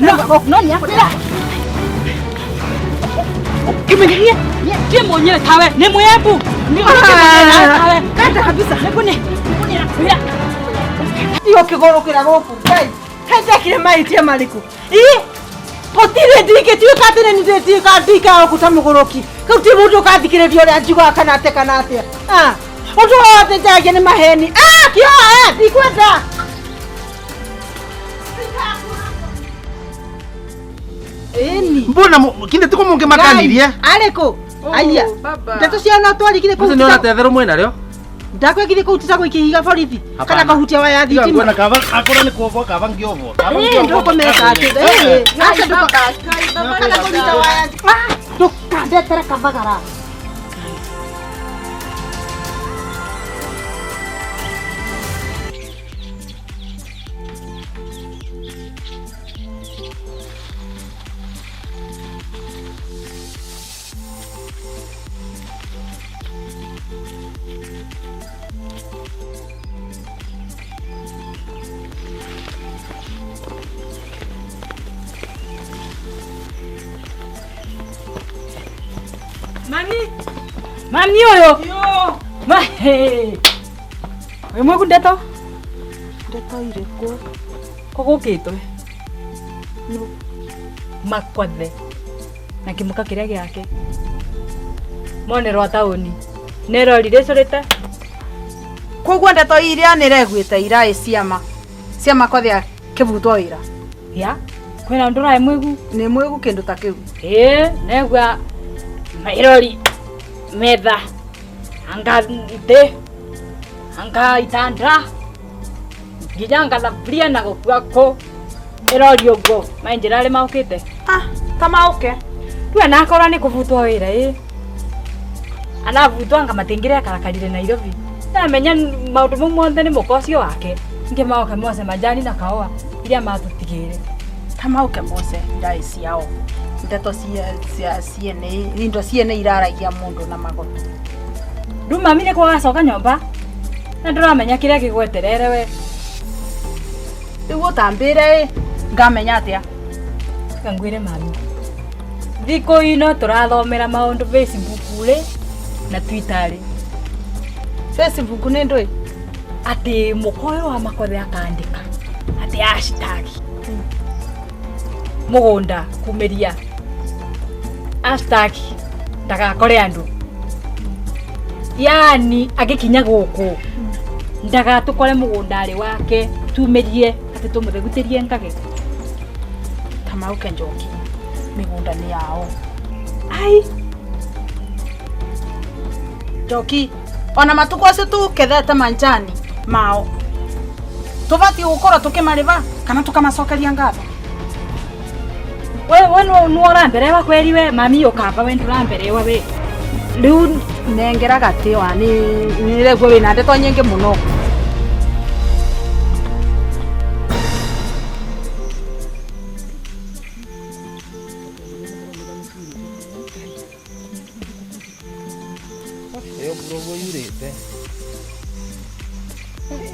No nĩ akwĩra. Kimenyerie. Tie mwenyewe tawe nĩ mwembu. Nĩ tawe. Kata kabisa. Nĩkũne. Nĩkũne nakwĩra. Tigo kĩgũrũkĩra gũkũ. Ngai. Kaĩ ndekire mahĩtia marĩkũ? Ĩ gũtirĩ ndingĩtuĩka atĩ nĩ ndĩtuĩka ndikara gũkũ ta mũgũrũki. Kau ti mũndũ ũkathikĩrĩria ũrĩa njugaga kana atĩa kana atĩa. Ah, ũndũ wothe njaragia nĩ maheni. Ah, kĩoa, ndikwenda. Ĩni. Mbona kinde tuko mungi makanirie? Arĩ kũ? Aya. Ndeto cia no twarigire kũu. Musi niona tetherũ mwena rĩo. Ndakwekire kũu tita gũikia ihiga borithi kana kahutia waya thitima. Ngwena kaba akora nĩ kuovo kaba ngĩovo. Kaba Ĩĩ, ngĩovo. ndũkũmeka atĩ. Ĩĩ, aca kana kũnyita waya. Ah, ndũkandetere kabagara. Mami. Mami ũyũ. Ma hey. Wĩ mwaku ndeto? Ndeto irĩkũ? Kũgũkĩtwe. Makwathe. Na kĩmũka kĩrĩa gĩake. Monerwa taũni. Nerori rĩcũrĩte. Koguo ndeto iria nĩreguĩte iraĩ ciama cia makothea kĩbutwo wĩra. Ya. Kwĩna ũndũ ũraĩ mwĩgu. Nĩ mwĩgu kĩndũ ta kĩu. Ĩĩ, negua mairori metha anga itĩ anga itanda nginya anga thaburia na gũkua kũ ĩrori ũguo mainjĩra arĩ maũkĩte. Ah, ta maũke. Rĩu anakorwo nĩ kũbutwo wĩra ĩ anabutwo anga matingĩrĩ akarakarire Nairobi namenya maũndũ mau mothe nĩ mũka ũcio wake ingĩ maoke mose majani na kaũa iria matũtigĩire. Ta maũke mose ndaĩ ciao. Ndeto cia ciene indo ciene iraragia mũndũ na magoti. Rĩu mami nĩ kwagacoka nyũmba na ndũramenya kĩrĩa gĩgweterere we. Rĩu ũtambĩre ĩ ngamenya atĩa? Reke ngwĩre mami thikũ ino tũrathomera maũndũ Facebook rĩ na Twitter rĩ. Facebook nĩ ndũĩ? Atĩ mũka ũyũ wa Makothe akandĩka atĩ hashtag mũgũnda kumĩria hashtag ndagakore andũ yaani agĩkinya gũkũ ndagatũkore mũgũnda arĩ wake tumĩrie atĩ tũmũthegutĩrie ngage. Ta mauke Njoki mĩgũnda nĩ yao. Ai Njoki ona matukũ acio tũkethete manjani mao tũbatiĩ gũkorwo tũkĩmarĩba kana tũkamacokeria ngatho. We we no ũramberewa kweri we mami ũkamba we ndũramberewa we. Rĩu nengera gatĩ wa nĩ nĩreguo wĩna ndeto nyingĩ mũno. Ĩyo mbura ũguo yurĩte.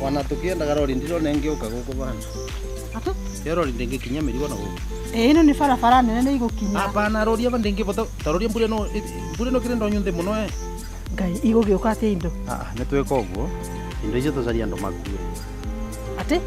Ona tũkĩendaga rori ndirona ĩngĩũka gũkũ bana. Atĩ? Ĩyo rori ndĩngĩkinya mĩrigo na gũkũ. Ĩ ĩno nĩ barabara nene nĩ igũkinya. Hapana rori aba ndĩngĩbota ta rori mbura ĩno mbura ĩno kĩrĩ ndonyu nthĩ mũno eh. Ngai igũgĩũka atĩ indo. Ah, nĩ twĩka ũguo. Indo icio tũcarie andũ makue. Atĩ?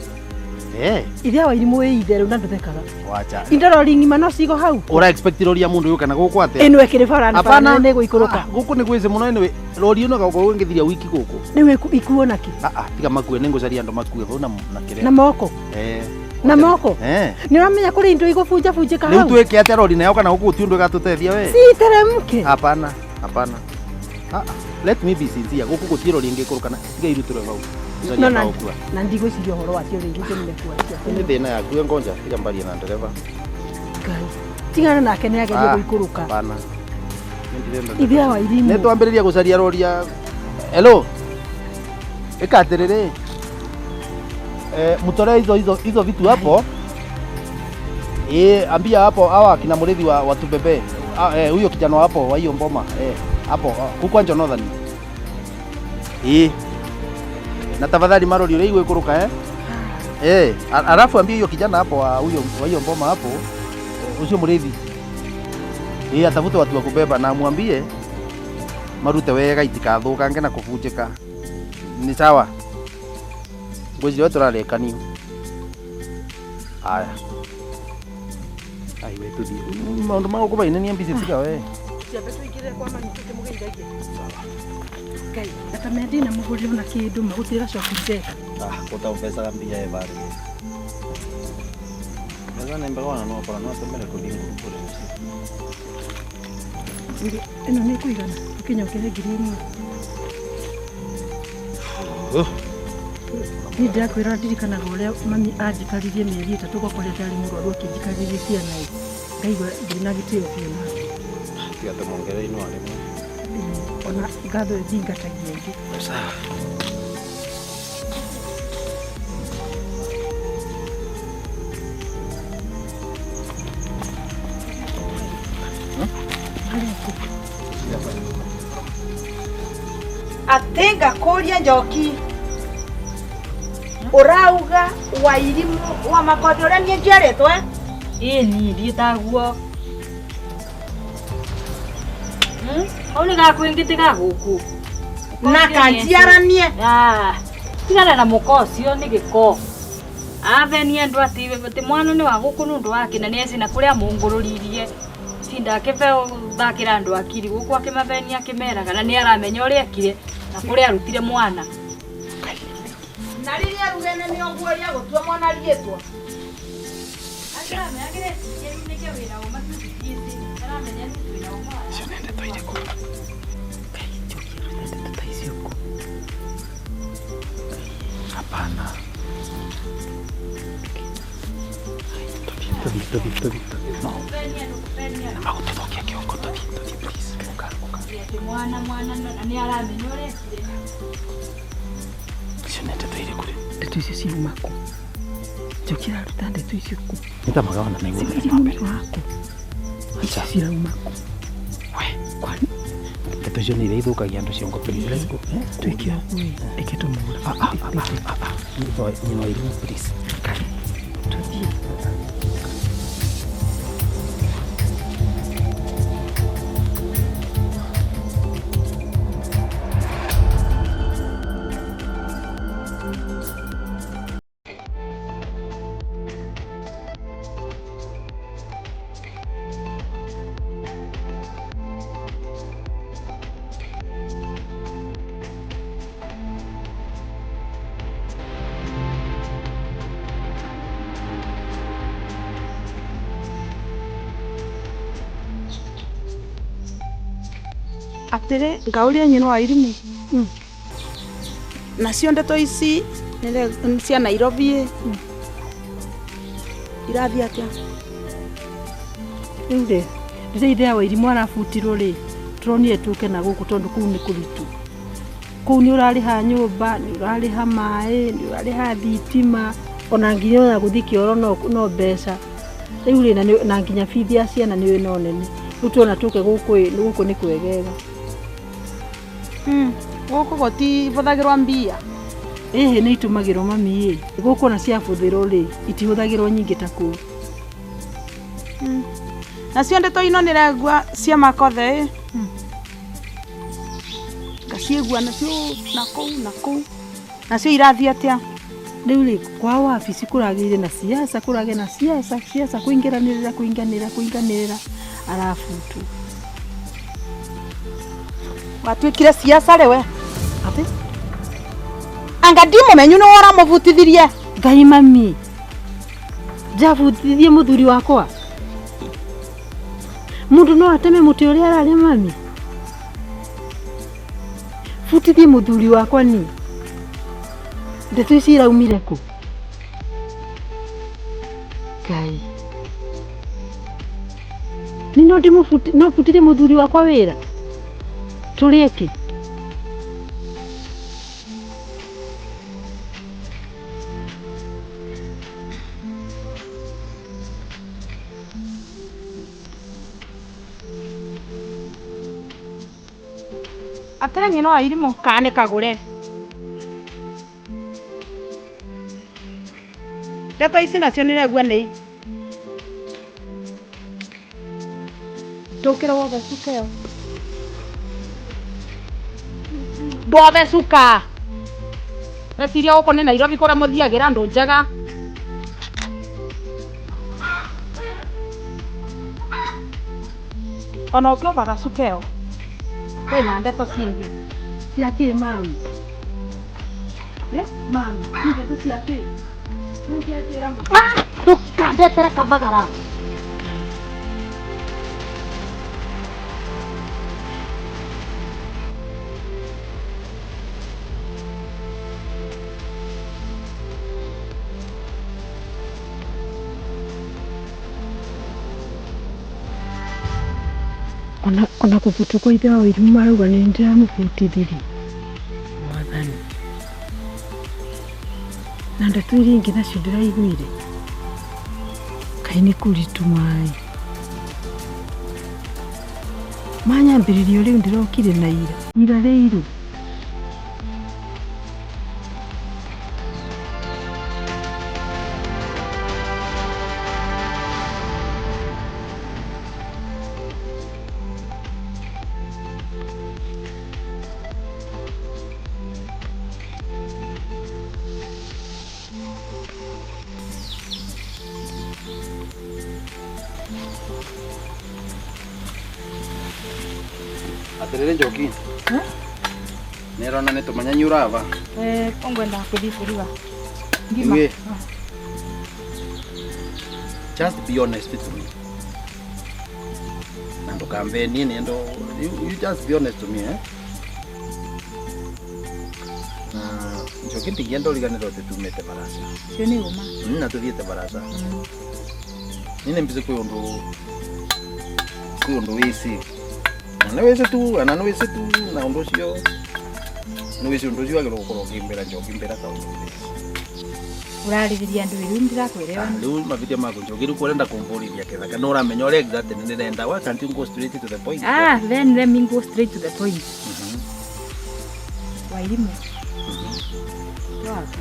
Eh, Ithe wa irimũ ĩ itherũ na ndũthekaga. wacha. Indo rori ng'ima no cigo hau. Ura expect rori ya mũndũ yũke na gũkũ atĩa? Ĩno ĩkĩrĩ bara nĩ bara nene nĩ ĩgũikũrũka. Ah, gũkũ nĩ gwĩce mũno anyway. Rori ĩno gakorwo ĩngĩthiria wiki gũkũ. Rĩu ikuo na kĩ? Ah, ah, tiga makue nĩ ngũcaria andũ makue hau na kĩrĩa. Na moko. Eh. Na moko. Eh. Nĩ ũramenya kũrĩ indo igũbunjabunjĩka Rĩu hau. twĩke atĩa rori nayo kana gũkũ gũtirĩ ũndũ ĩgatũteithia we? Citeremke. Hapana, hapana. Ah, ah, let me be sincere. Gũkũ gũtirĩ rori ĩngĩikũrũka na tiga irutĩrwe hau. Tũcarie No, andũ na a gũkua. na ndigwĩciria ũhoro wacio rĩngĩ kĩmũrekua Nĩ thĩna yaku we ngonja tiga mbarie na ndereba. Ngai. Tigana nake nĩ agerie Ah, gũikũrũka. Hapana. Nĩ ndirenda. Ithe wa irimũ. Nĩ twambĩrĩria gũcaria rori ya Hello. Ĩka atĩrĩrĩ. Eh, mtolee hizo hizo hizo vitu hapo. Eh, ambia hapo hawa akina mrithi wa watubebe. Ah, eh, huyo kijana wa hapo wa hiyo mboma. Eh, hapo huko Anjo Northern. Eh. Na tafadhali marori ũrĩa igũikũrũka eh. Eh, alafu ambie hiyo kijana hapo wa huyo wa hiyo mboma hapo, ucio murithi. Eh, atafute watu wa kubeba na amwambie marute wega itikathukange na kubunjika. Ni sawa. Ngwĩciria we tũrarĩkanio. Aya. Ai we tũthiĩ. Maũndũ ma gũkũ bainĩ nĩ mbisi tiga we. Ciambe tũingĩrĩre kwa mami tũkĩmũgeithagie. Ngai, gatame ndina mũgũrire ona kĩndũ ma gũtirĩ gacoki ndeka. Ah, gũtambecaga mbia ĩbarĩ. Mbeca nĩ mbega ona no okorwo no atũmĩre kũthiĩ ngũrũ. Ĩno nĩ ĩkũigana ũkĩnyokere 1000. Niĩ ndĩrakwĩra ndirikanaga ũrĩa mami anjikaririe mĩeri 3 gwakwa rĩrĩa ndarĩ mũrwaru akĩnjikarĩria ciana ĩ. Ngaigua ndĩ na gĩtĩo biũ nake. Tiga tũmuongerere inua rĩmwe. Ona ngatho ĩthingatagia ĩngĩ. Sawa. Atĩ ngakũria njoki ũrauga Wairimu wa Makothi ũrĩa niĩ njiarĩtwo eh? Ĩĩ niĩ ndiĩ taguo. Hau nĩ gakwĩngĩ ti ga gũkũ. Na kanjiaranie. Ah, tigana na mũka ũcio nĩ gĩko. Avenie andũ atĩ mwana nĩ wa gũkũ nĩ ũndũ wake na nĩ eci na kũrĩa amũngũrũririe. Tinda akĩthakĩra andũ akiri gũkũ akĩmavenia akĩmeraga na nĩ aramenya ũrĩa ekire na kũrĩa arutire mwana. Na rĩrĩa rugene nĩ ũguo rĩa gũtua mwana rĩtwa. Hapana. Tũthiĩ tũthiĩ tũthiĩ. No. Magũtũthũkia kĩongo tũthiĩ tũthiĩ please. Ũka ũka. Mwana mwana na nĩ aramenya ũrĩa ekire. Icio nĩ ndeto irĩkũ rĩ? Ndeto icio ciuma kũ? Njoki ĩraruta ndeto icio kũ? Nĩ ta magawana na igũrũ. Irimũ nĩ waku. Icio cirauma kũ? We. Kwani Ndeto icio nĩ iria ithũkagia andũ ciongo please. Let's go. twĩke ũguo ĩ, reke tũmũgũre. Ah ah ah ah ah. Nyina wa irimũ please. Tũthiĩ. Atĩrĩ ngauria nyina wa Irimu. Nacio ndeto ici nĩ cia Nairobi ĩ. Irathiĩ atĩa? Rĩu rĩ, rĩrĩa ithe wa Irimũ arabutirwo rĩ, tũronire tũke na gũkũ tondũ kũu nĩ kũritũ. Kũu nĩ ũrarĩha nyũmba, nĩ ũrarĩha maĩ, nĩ ũrarĩha thitima, ona nginya ona gũthiĩ kĩoro no mbeca. Rĩu rĩ, na nginya bithi ya ciana nĩ no nene. Rĩu tuona tũke gũkũ ĩ, gũkũ nĩ kwegega. Gũkũ gũtibũthagĩrwo mbia. Ĩhĩ nĩ itũmagĩrwo mami ĩ. Gũkũ ona ciabũthĩrwo rĩ, itihũthagĩrwo nyingĩ ta kũu. Nacio ndeto ino nĩregua cia Makothe ĩ. Ngaciĩgua nacio na kũu na kũu. Nacio irathiĩ atĩa? Rĩu rĩ, kwa wabici kũragĩire na siasa, kũragĩa na siasa, siasa kũingĩranĩrĩra kũinganĩrĩra kũinganĩrĩra arabutwo. Watuĩkire siasa rĩ we? Atĩ? Anga ndimũmenyu nĩwe ũramũbutithirie. Ngai mami. Njabutithie mũthuri wakwa. Mũndũ no ateme mũtĩ ũrĩa ararĩa mami. Butithie mũthuri wakwa ni. Ndeto ici iraumire kũ? Ngai. Ni no ndĩmũbuti, no butithie mũthuri wakwa wĩra. Tũrĩe kĩ? Atĩrĩ nyina wa Irimũ kana nĩ kagũre? Ndeto ici nacio nĩregua nĩ ndũkĩra wothe cuka ĩyo Ndwothe cuka. Reciria gũkũ nĩ Nairobi kũrĩa mũthiagĩra andũ njega. Ona ũngĩovaga cuka ĩyo kwĩna ndeto cingĩ. Cia kĩ mami? Mami, ndeto cia kĩ? Ndũkandetere kabagara. Ona kũbutwo kwa ithe wa Wairimu marauga nĩ ndĩramũbutithirie. Mwathani. Na ndeto iria ingĩ nacio ndĩraiguire. Kaĩ nĩ kũritũ maĩ. Manyambĩrĩrio rĩu ndĩrokire na ira. Ira rĩirũ. Atiriri Njoki. Nirona nĩ tũmanyanyi ũrava. Eh, ngwenda kuthi kuruga. Ngima. Iwe. Just be honest to me. Na ndũkambe niĩ nĩ ndo you just be honest to me eh. Na Njoki ndingĩenda ũriganĩrwo atĩ tumĩte baraca. Cio nĩ ũma. Na tuthiĩte baraca. Niĩ nĩ mbicĩ kwĩ ũndũ wĩci. Na nĩ wĩci tu, na nĩ wĩci tu, na ũndũ ũcio nĩ wĩci ũndũ ũcio wagĩrĩirwo gũkorwo ũkĩmbĩra Njoki mbĩra ta ũndũ wĩci. Ũrarĩrĩria andũ rĩu ndirakwĩrewa. Rĩu mavĩtia maku Njoki rĩu ũrenda kũmbũrithia kĩthaka no ũramenya ũrĩa exactly nĩ ndĩrenda. Why can't you go straight to the point? Ah, then let me go straight to the point. Wairimu. Waku.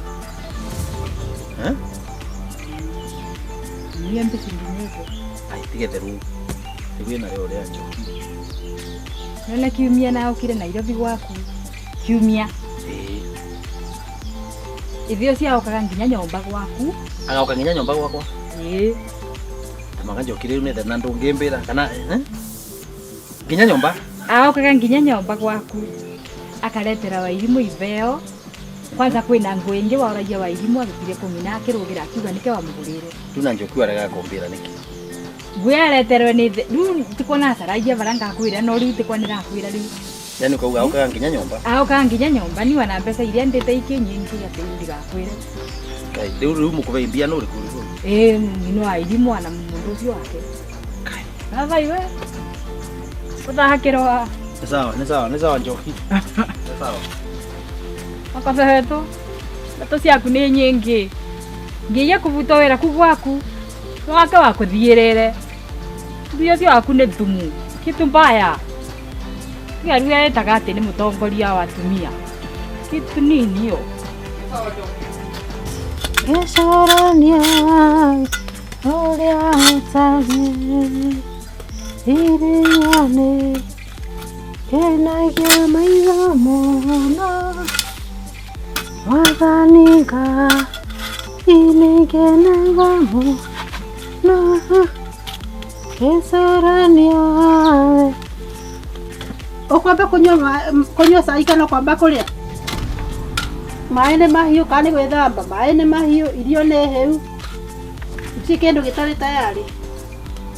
Eh? Niĩ mbici nginyĩte. Ai tige theru. Rĩu ĩna rĩo rĩa Njoki. Nona kiumia na ũkire Nairobi gwaku. Kiumia. Ĩĩ. Ithio ciaokaga nginya nyomba gwaku. Agoka nginya nyomba gwakwa. Ĩĩ. Tamaga Njoki rĩu nĩ thena ndũngĩmbĩra kana eh? Nginya nyomba? Aokaga nginya nyomba gwaku. Akaretera Wairimu ibeo. Kwanza kwĩna ngũ ĩngĩ waoragia Wairimu agĩtire kũng'ina akĩrũgĩra akiuga nĩkĩo wamũgũrĩire. Rĩu na Njoki arega kũmbĩra nĩkĩ? Ngũ yareterwe nĩ the rĩu tikwa nacaragia bara ngakwĩra no rĩu tikwa nĩrakwĩra rĩu. Yaani ukauga aokaga nginya nyomba? Aokaga nginya nyomba niwa na mbeca iria ndĩte ikĩ nyingĩ atĩ ndigakwĩre. Ngai, rĩu rĩu mũkũbe mbia nũ ũrĩkũ rĩu? Ĩĩ nyina wa Wairimu ana mũndũ ũcio wake. Baba iwe. Ũthakĩrwa. Nĩ sawa, nĩ sawa, nĩ sawa Njoki. Nĩ sawa. Makosa ndeto ciaku nĩ nyingĩ. Nginya kũbutwo wĩra ku gwaku. Wake wa kũthiĩrĩre. Mbia ũcio waku nĩ thumu. Kitu mbaya. Tiga rĩu etaga atĩ nĩ mũtongoria wa atumia. Kitu nini hiyo. Ngĩcũrania ũrĩa ũtariĩ iria-inĩ kenagia maitho mũno Mwathani Ngai nĩngenaga mũno ngĩcũrania we. Ũkwamba kũnyua cai kana ũkwamba kũrĩa? Maĩ nĩ mahiũ kana nĩ gwĩthamba? Maĩ nĩ mahiũ, irio nĩ hĩu. Gũtirĩ kĩndũ gĩtarĩ tayari.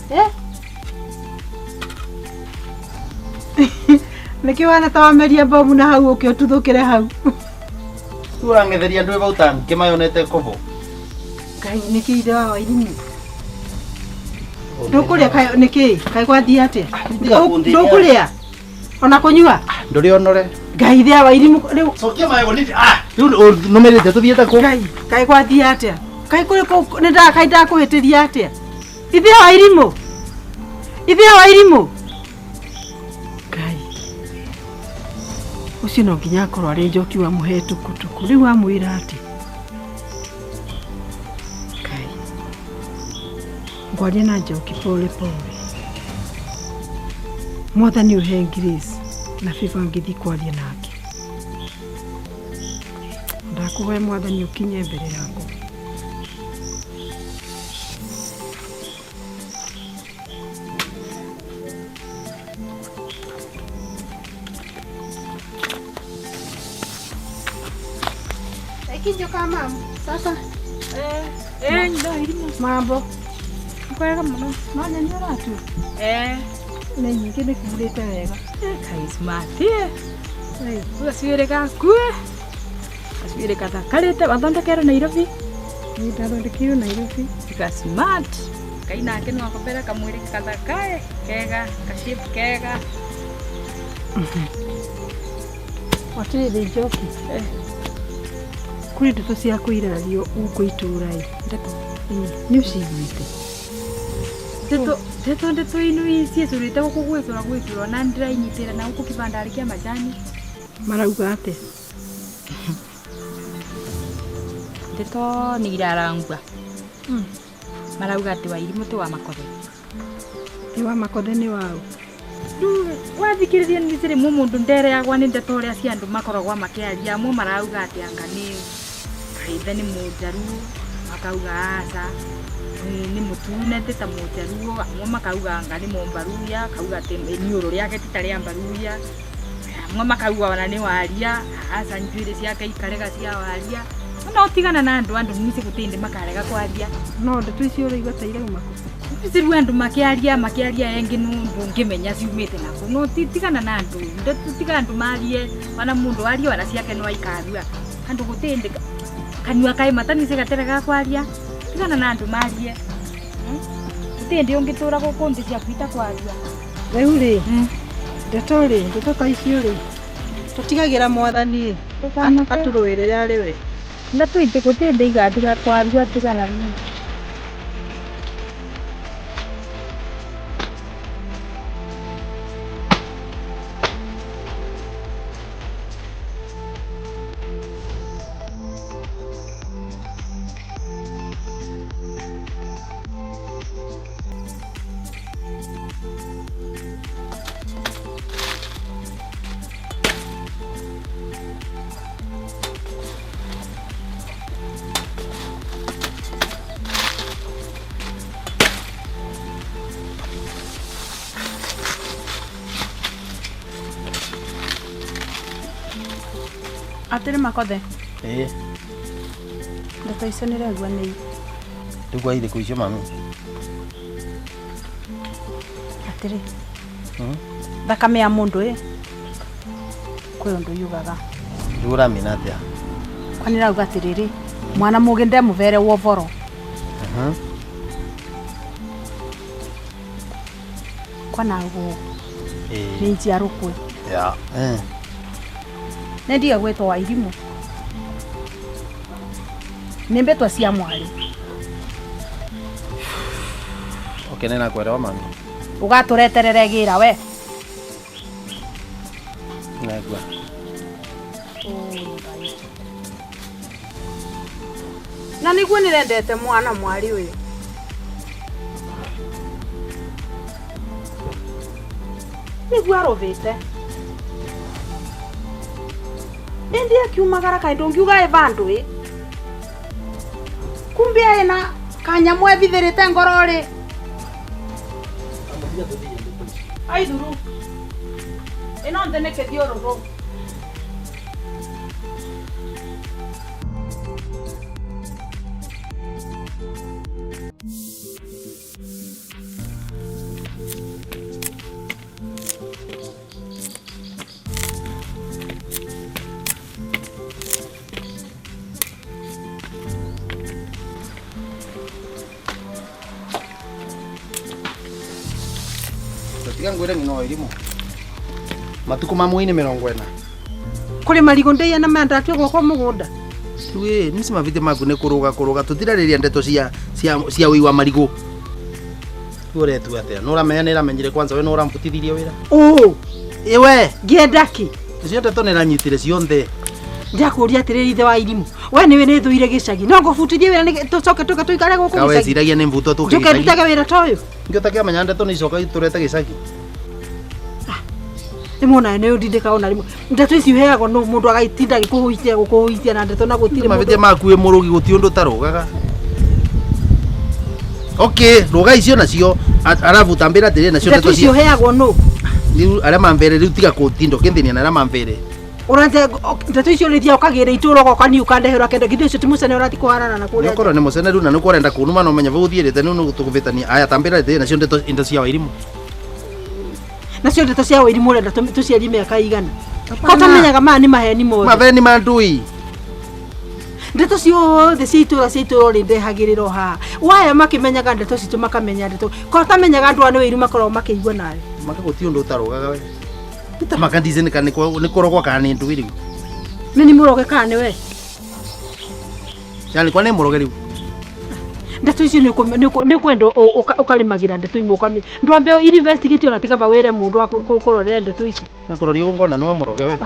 Eh? Nĩkĩ wana ta wameria bomu na hau ũke ũtuthũkĩre hau? Ũrang'etheria andũ bau ta ngĩmayonete kobo. Ngai nĩkĩ ithe wa Wairimu? Ndũkũrĩa kaĩ nĩkĩ? Kaĩ gwathiĩ atĩa? Tiga kũnthĩnia. Ndũkũrĩa? Ona kũnyua? Ndũrĩ onore. Ngai ithe wa Wairimu rĩu Cokia maĩ gũnini. Ah, rĩu nũmĩrĩte tũthiĩte kũ? Ngai kaĩ gwathiĩ atĩa? Kaĩ kũrĩ kũ nĩ kaĩ ndakũhĩtĩria atĩa? Ithe wa Wairimu? Ithe wa Wairimu? Ngai. Ũcio no nginya akorwo arĩ Njoki wamũhe tukutuku. Rĩu amwĩra atĩa? Ngai. Ngwaria na Njoki pole pole. Mwathani ũhe grace na favor ngĩthiĩ kwaria nake. Ndakũhoya Mwathani ũkinye mbere yakwa. Ikinjoka mamu. Sasa Eh, ndo irimo. Mambo. Kwega muno. Manya nĩ ũratua? Eh, Nĩ nyingĩ nĩ kurĩte wega. Kai smart. Eh. Gacuĩrĩ gaku. Gacuĩrĩ gathakarĩte wathondekerwo Nairobi. Nĩ ndathondekeirwo Nairobi. Ga smart. Kai nake no akobera kamwĩrĩ gathakae kega, ka shape kega. Atĩrĩrĩ Njoki. Eh. Kũrĩ ndeto cia kũirario gũkũ itũũra-ĩ. Ndeto. Nĩ ũciguĩte? Ndeto ndeto ndeto ino ciecũrĩte gũkũ gwĩcũra gwĩcũra na ndĩrainyitĩra na gũkũ kĩbandarĩ kĩa majani. Marauga atĩa? Ndeto nĩ irarangua. Marauga atĩ Wairimũ ti wa Makothe. Nĩ wa Makothe nĩ waũ? Rĩu wathikĩrĩria nĩ rĩmwe mũndũ ndereagwa nĩ ndeto ũrĩa cia andũ makoragwo makĩaria. Amwe marauga atĩ anga nĩ kaithe nĩ mũnjaruo, makauga aca nĩ mũtune ti ta mũnjaruo. Amwe makauga anga nĩ mũmbaruya, akauga atĩ iniũrũ rĩake ti ta rĩa mbaruya. Amwe makauga ona nĩ waria, aca njuĩrĩ ciake ikarega cia waria. No tigana na andũ, andũ nĩ gũtĩndĩ makarega kwaria. No ndeto icio ũraigua ta irauma kũ? Ciru andũ makĩaria makĩaria engĩ ndũngĩmenya ciumĩte nakũ. No tigana na andũ, ndeto tiga andũ marie, ona mũndũ arie ona ciake no aikarua. Andũ gũtĩndĩ kanua kaĩ matanisi gaterega kwaria. Tigana na andũ marie. Gũtĩndĩ ũngĩtũra gũkũ nthĩ ciaku itakwaria. Rĩu rĩ, ndeto rĩ, ndeto ta icio rĩ, tũtigagĩra Mwathani atũrũĩrĩre arĩ we. Ndeto gũtĩndĩ igatiga kwaria tigana na Atĩrĩ Makothe. Eh. Ndeto icio nĩ iraigua nĩ Rĩu kwa irĩkũ icio mami? Atĩrĩ. Thakame ya mũndũ ĩ kwĩ ũndũ yugaga. Rĩu ũramĩna atĩa? Kwani rauga atĩrĩrĩ, mwana mũgĩ ndemũbere wa ũboro. Kwana ũguo nĩ njiarũkwe. Ya. Nĩ ndige gwĩtwo Wairimũ. Nĩ mbĩtwa cia mwarĩ. Okay, nĩ nakuelewa mami. Ũgatũreterere gĩra we. Naigua. Na nĩguo nĩrendete mwana mwarĩ ũyũ. Nĩguo arũthĩte. Ĩndĩ akiumagara kaĩ ndũngiuga ĩ vandũ ĩ. Kumbe ĩ na kanyamũ ethithĩrĩte ngoro rĩ. Aithuru. Ĩno nthĩ nĩ kĩthiũrũrũ. Tiga ngwire ng'ina Wairimũ. Matukũ ma mwei nĩ 40. Kũrĩ marigũ ndĩia na maya ndatue gwakwa mũgũnda. Rĩu ĩ, nĩ mavĩtĩ maku nĩ kũrũga kũrũga tũtirarĩria ndeto cia cia cia ũi wa marigũ. Rĩu ũretua atĩa? Nĩ ũramenya nĩ ĩramenyire kwanza we nĩ ũramũbutithirie wĩra? Ũ. Ĩ we. Ngĩenda kĩ? Icio ndeto nĩ ĩranyitire cionthe. Ndiakũria atĩrĩrĩ ithe wa irimũ. We nĩwe nĩ thũire gĩcagi. No ngũbutithie wĩra nĩ tũcoke tũke tũikare gũkũ Kawe gĩcagi. ciragia nĩ mvuto tũke Njũke gĩcagi. ndutage wĩra ta ũyũ. Nĩkĩo ũtakĩamenya ndeto nĩ icoka tũrete gĩcagi. Rĩmwe onawe nĩ ũndindĩkaga ona rĩmwe. Ndeto ici ũheagwo nũ mũndũ agaitinda agĩkũhũitia gũkũhũitia na ndeto na gũtirĩ Mahĩtia maku wĩ mũrũgi gũtirĩ ũndũ ũtarũgaga. Okay, rũga icio nacio arabu tambĩra atĩrĩrĩ nacio Ndeto ndeto ici cia ũheagwo nũ? rĩu arĩa mambere rĩu tiga kũtinda ũkĩnthĩnia na arĩa mambere. Ũranja ndeto icio ũrĩthiaga ũkagĩra itũũra ũgoka niĩ ũkandehera kĩndũ githĩ ũcio ti mũcene ũrathiĩ kũharana na kũrĩa nja. Nĩũkorwo nĩ mũcene rĩu na nĩkuo ũrenda kũnuma na ũmenye vau ũthiĩrĩte rĩu nĩtũkũvĩtania. Aya tambĩra atĩrĩrĩ nacio ndeto indo cia Wairimũ. Nacio ndeto cia Wairimũ ũrenda tũciarie mĩaka igana. Ko ũtamenyaga maya nĩ maheni mothe. Maveni ma ndui. Ndeto ciothe cia itũũra cia itũũra ũrĩndehagĩrĩra o haha. Waya makĩmenyaga ndeto citũ makamenya ndeto. Ko ũtamenyaga andũ aya nĩ wĩiru makoragwo makĩigua nawe. Maka gũtirĩ ũndũ ũtarũgaga we. Nĩ ndice nĩ kũrogwo kana nĩ ndui rĩu. Nĩ ni mũroge kana nĩ we? Yani kwa nĩ mũroge rĩu. Ndeto icio nĩ ũkwenda ũkarĩmagĩra ndeto imwe ũkamenya. Ndwambe investigate ona tiga wĩre mũndũ wa kũrorera ndeto ici. Nakũroria ũguo ngona nĩwe mũroge we.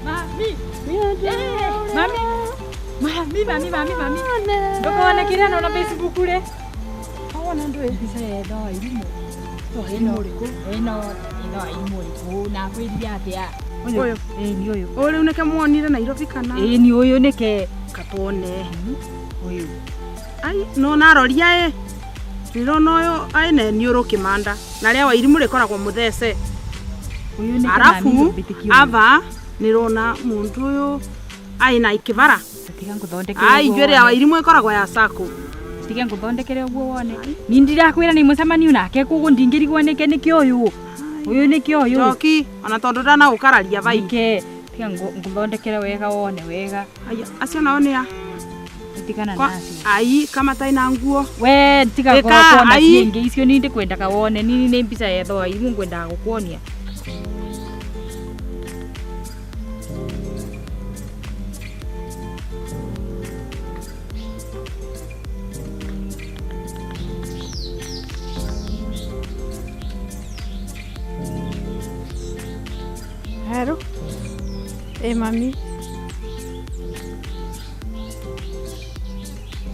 Mami. Mami. Mami, mami, mami, mami. Ndũkone kĩrĩa nona Facebook rĩ. Wona ndũĩ mbica ya ithe wa irimũ. Ĩno ĩno ithe wa irimũ ũrĩkũ na akwĩrire atĩa? Ũyũ. Ĩĩ nĩ ũyũ. Ũyũ rĩu nĩke muonire Nairobi kana? Ĩĩ nĩ ũyũ nĩke. Katwone. Ũyũ. Ai, no naroria ĩ. Ndĩrona ũyũ ai ne nĩ ũrũkĩmanda. Na rĩa Wairimũ rĩkoragwo mũthece. Ũyũ nĩke Arabu mami ndũmbĩtĩkie ũyũ. ava nĩrona mũndũ ũyũ ai na ikĩbara. Tiga ngũthondekere Ai ũguo njuĩrĩ ya wone. Wairimũ ĩkoragwo ya sako. Tiga ngũthondekere ũguo wone. Ni ndirakwĩra nĩ mũcemanio nake koguo ndingĩrigwo nĩke nĩkĩ ũyũ. Ũyũ nĩkĩ ũyũ. Njoki ona tondũ ndanagũkararia vai. Nĩke tiga ngũthondekere wega wone wega. Aya, acio nao nĩ a? Tigana Kwa- nacio. Ai kama tai na nguo. We tiga Ĩka, kuona ai. ciĩngĩ icio ni ndikwendaga wone nini nĩ mbica ya ithe wa irimũ ngwendaga gũkuonia. Hello. Ĩ mami.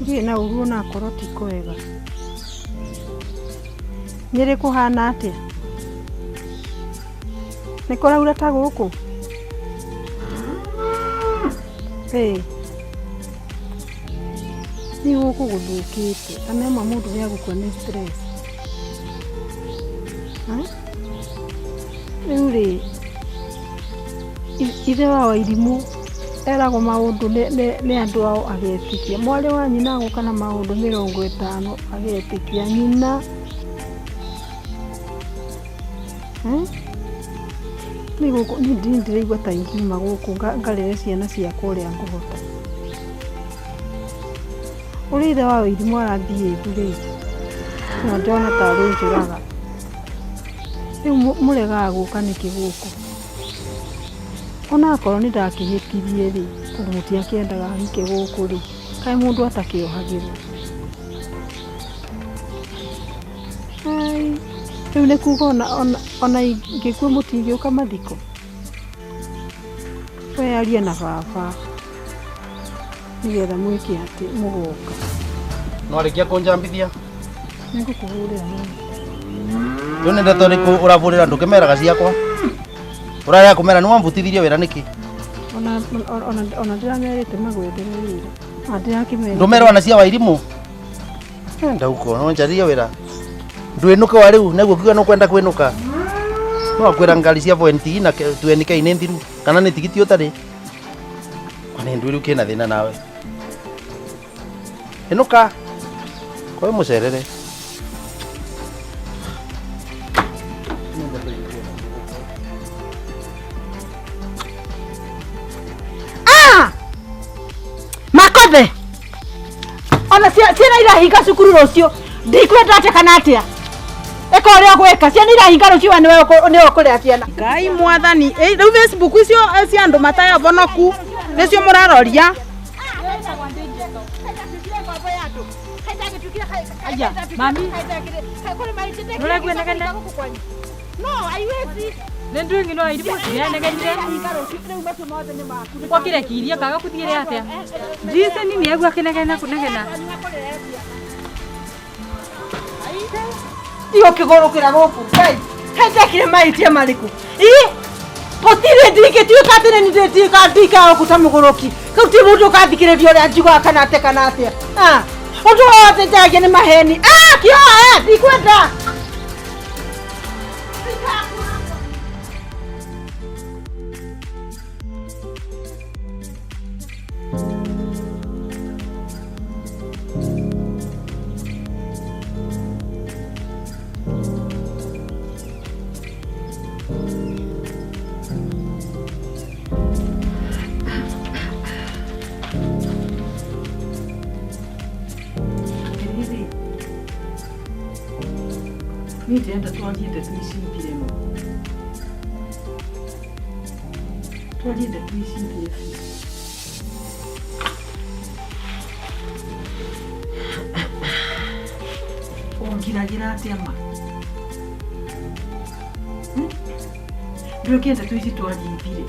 Ndirĩ na ũru onakorwo ti kwega. Nyĩrĩ kũhana atĩa? Nĩ kũraura ta gũkũ? Ĩĩ. Nĩ gũkũ gũthũkĩte. Kana ĩmwe mũndũ nĩ agũkua nĩ stress. Rĩu rĩ, ithe wa Wairimũ eragwo maũndũ nĩ andũ ao agetĩkia. Mwarĩ wa nyina agoka na maũndũ 50 agetĩkia. Nyina. Nĩ gũkũ niĩ ndĩraigua ta ingiuma gũkũ ngarere ciana ciakwa ũrĩa ngũhota. Ũrĩa ithe wa Wairimũ arathiĩ rĩ, no ndĩrona tarĩ njũraga. Rĩu mũregaga gũka nĩkĩ gũkũ? Onakorwo nĩ ndakĩhĩtirie rĩ, tondũ mũtiakĩendaga hike gũkũ rĩ, kaĩ mũndũ atakĩohagĩrwo? Ai, rĩu nĩ kuga ona ingĩkua mũtingĩũka mathiko? We aria na baba nĩgetha mwĩke atĩ mũgoka. No arĩkia kũnjambithia. Nĩngũkũhũrĩra rĩu. Rĩu nĩ ndeto ĩrĩkũ ũravũrĩra ndũkĩmeraga ciakwa? Ũrarega kũmera nĩ wambutithirie wĩra nĩkĩ? Ona ndĩramerĩte magwethere wĩra. Ona ndĩrakĩmerĩte. Ndũmerwo na cia Wairimũ. Ndauko no njaria wira. Ndwinuke wa riu neguo kiuga no kwenda kwinuka. No akwira ngari cia VNT na 20k nĩ thiru kana nĩ tigiti ũtarĩ. Kwani ndwi riu kina thina nawe. Inuka. Kwa mucerere. Ah! Makothe. Ona ciana irahinga cukuru rucio. Ndikwenda atia kana atia. Eka uria gweka ciana irahinga rucio we niwe ukurea ciana. Ngai mwathani, riu Facebook icio cia andu matayavonoku nicio muraroria. Aya, mami. Nuraigua negene? No, aiwezi. Nĩ ndũĩ ng'ino irimu cinenegenire. Kwakirekirie kaga kuthiire atia? Jason ni egua kinegena kunegena. Tigo kigurukira guku. Kai, kai ndekire mahitia mariku. Ii, gutire ndingituika ati ni ndituika ndikara guku ta muguruki. Kau ti mundu ukathikiriria uria njugaga kana atia kana atia. Ah, undu wothe njaragia ni maheni. Ah, kioa, ndikwenda. Niĩ ndĩrenda twarie ndeto ici ithire ma. Twarie ndeto ici ithire biũ. Ũngiragĩra atĩa ma? Ndũrĩkie ndeto ici twarie ithire.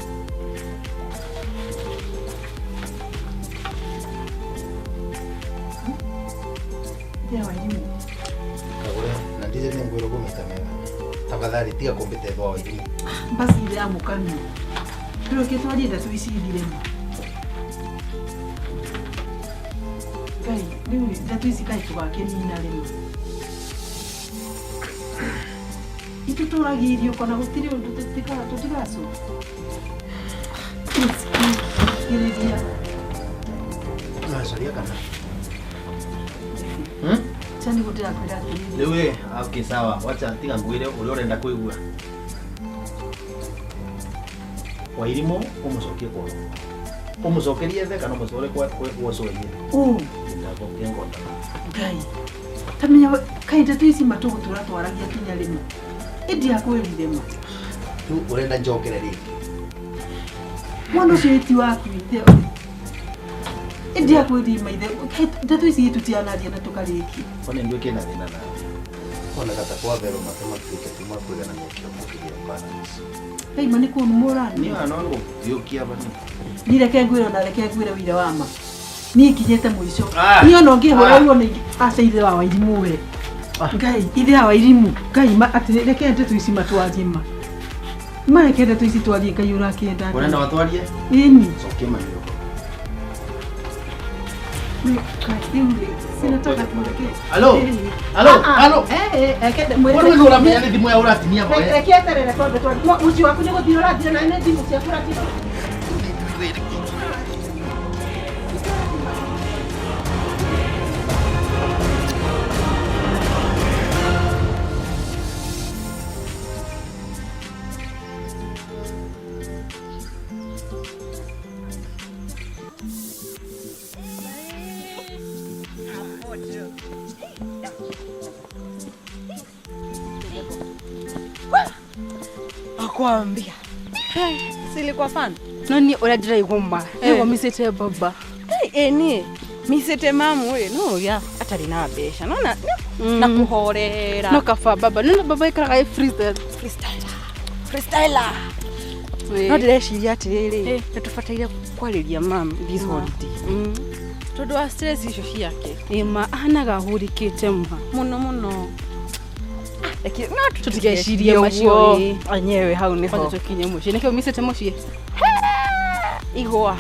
Ndĩra Wairimu. Kagure na ndize nĩ ngwĩrwo gũmĩta mega. Tafadhali tiga kũmbĩta ithe wa Wairimu. Basi ithe ya mũkanua. Ndũrĩkie twarie ndeto ici ithire ma. Ngai, rĩu ndeto ici kaĩ tũgakĩnina rĩ ma. Itũtũragia irio kana gũtirĩ ũndũ tũtigacoka. Thikĩrĩria. Ũracaria kana? Cha nĩguo ndĩrakwĩra atĩrĩrĩ. Rĩu ĩ, okay sawa, wacha tiga ngwĩre ũrĩa ũrenda kũigua. Wairimu ũmũcokie kwao. Ũmũcokerie the kana ũmũcore kwa ũcoerie. Ũ. Ndagũkia ngonda. Ngai. Tamenya kaĩ ndeto ici ma tũgũtũra twaragia kinya rĩ ma. Ĩndĩ akwĩrire ma. Rĩu ũrenda njokere rĩngĩ. Mwana ũcio ti waku ithe. Ĩndĩ akwĩrire ma ithe. Ndeto ici tũtianaria na tũkarĩkia. One nduĩke na thĩna nawe. Ona gata kwa vero matema tuĩke tuma kũiganania kĩongo kĩgĩe balance. Ngai ma nĩ kũnumũra. Niĩ ona no gũthiũkia bani. Niĩ reke ngwĩre ona reke ngwĩre wĩra wa ma. Niĩ nginyĩte mũico. Ah. Niĩ ona ũngĩhũra Ah. ruo nĩ aca ithe wa Wairimu we. Ngai, ithe wa Wairimu. Ngai ma atĩ reke ndeto ici matwarie ma. Ma reke ndeto ici twarie Ngai ũrakĩenda. Ũrenda watwarie? Ĩni. Cokia maniũrũ. Sinataka tuelekee. Halo? Halo? Halo? Mwĩre Wewe ũramenya nĩ thimũ ya ũratinia ma we. Reke eterere twambe twarie. Mũciĩ waku nĩ gũthira ũrathira na nĩ thimũ ciaku ũrathira. Akwambia. Silikuwa fan. No ni uria ndĩraigua ma. Nĩguo micĩte baba. Ĩ niĩ micĩte mamu ĩ no ũrĩa atarĩ na mbeca nona na kũhorera. No kaba baba. Nĩ baba ikaraga ĩ freestyle. Freestyler. No ndĩreciria atĩrĩrĩ nĩ tũbataire kwarĩria mam this holiday tondũ wa stress icio ciake. Ĩ ma ahanaga ahũrĩkĩte ma. Mũno mũno. Reke no Tũtigecirie macio ĩ. Enyewe hau nĩho. Kwanza tũkinye mũciĩ. Nĩkĩo micĩte mũciĩ. Igwa.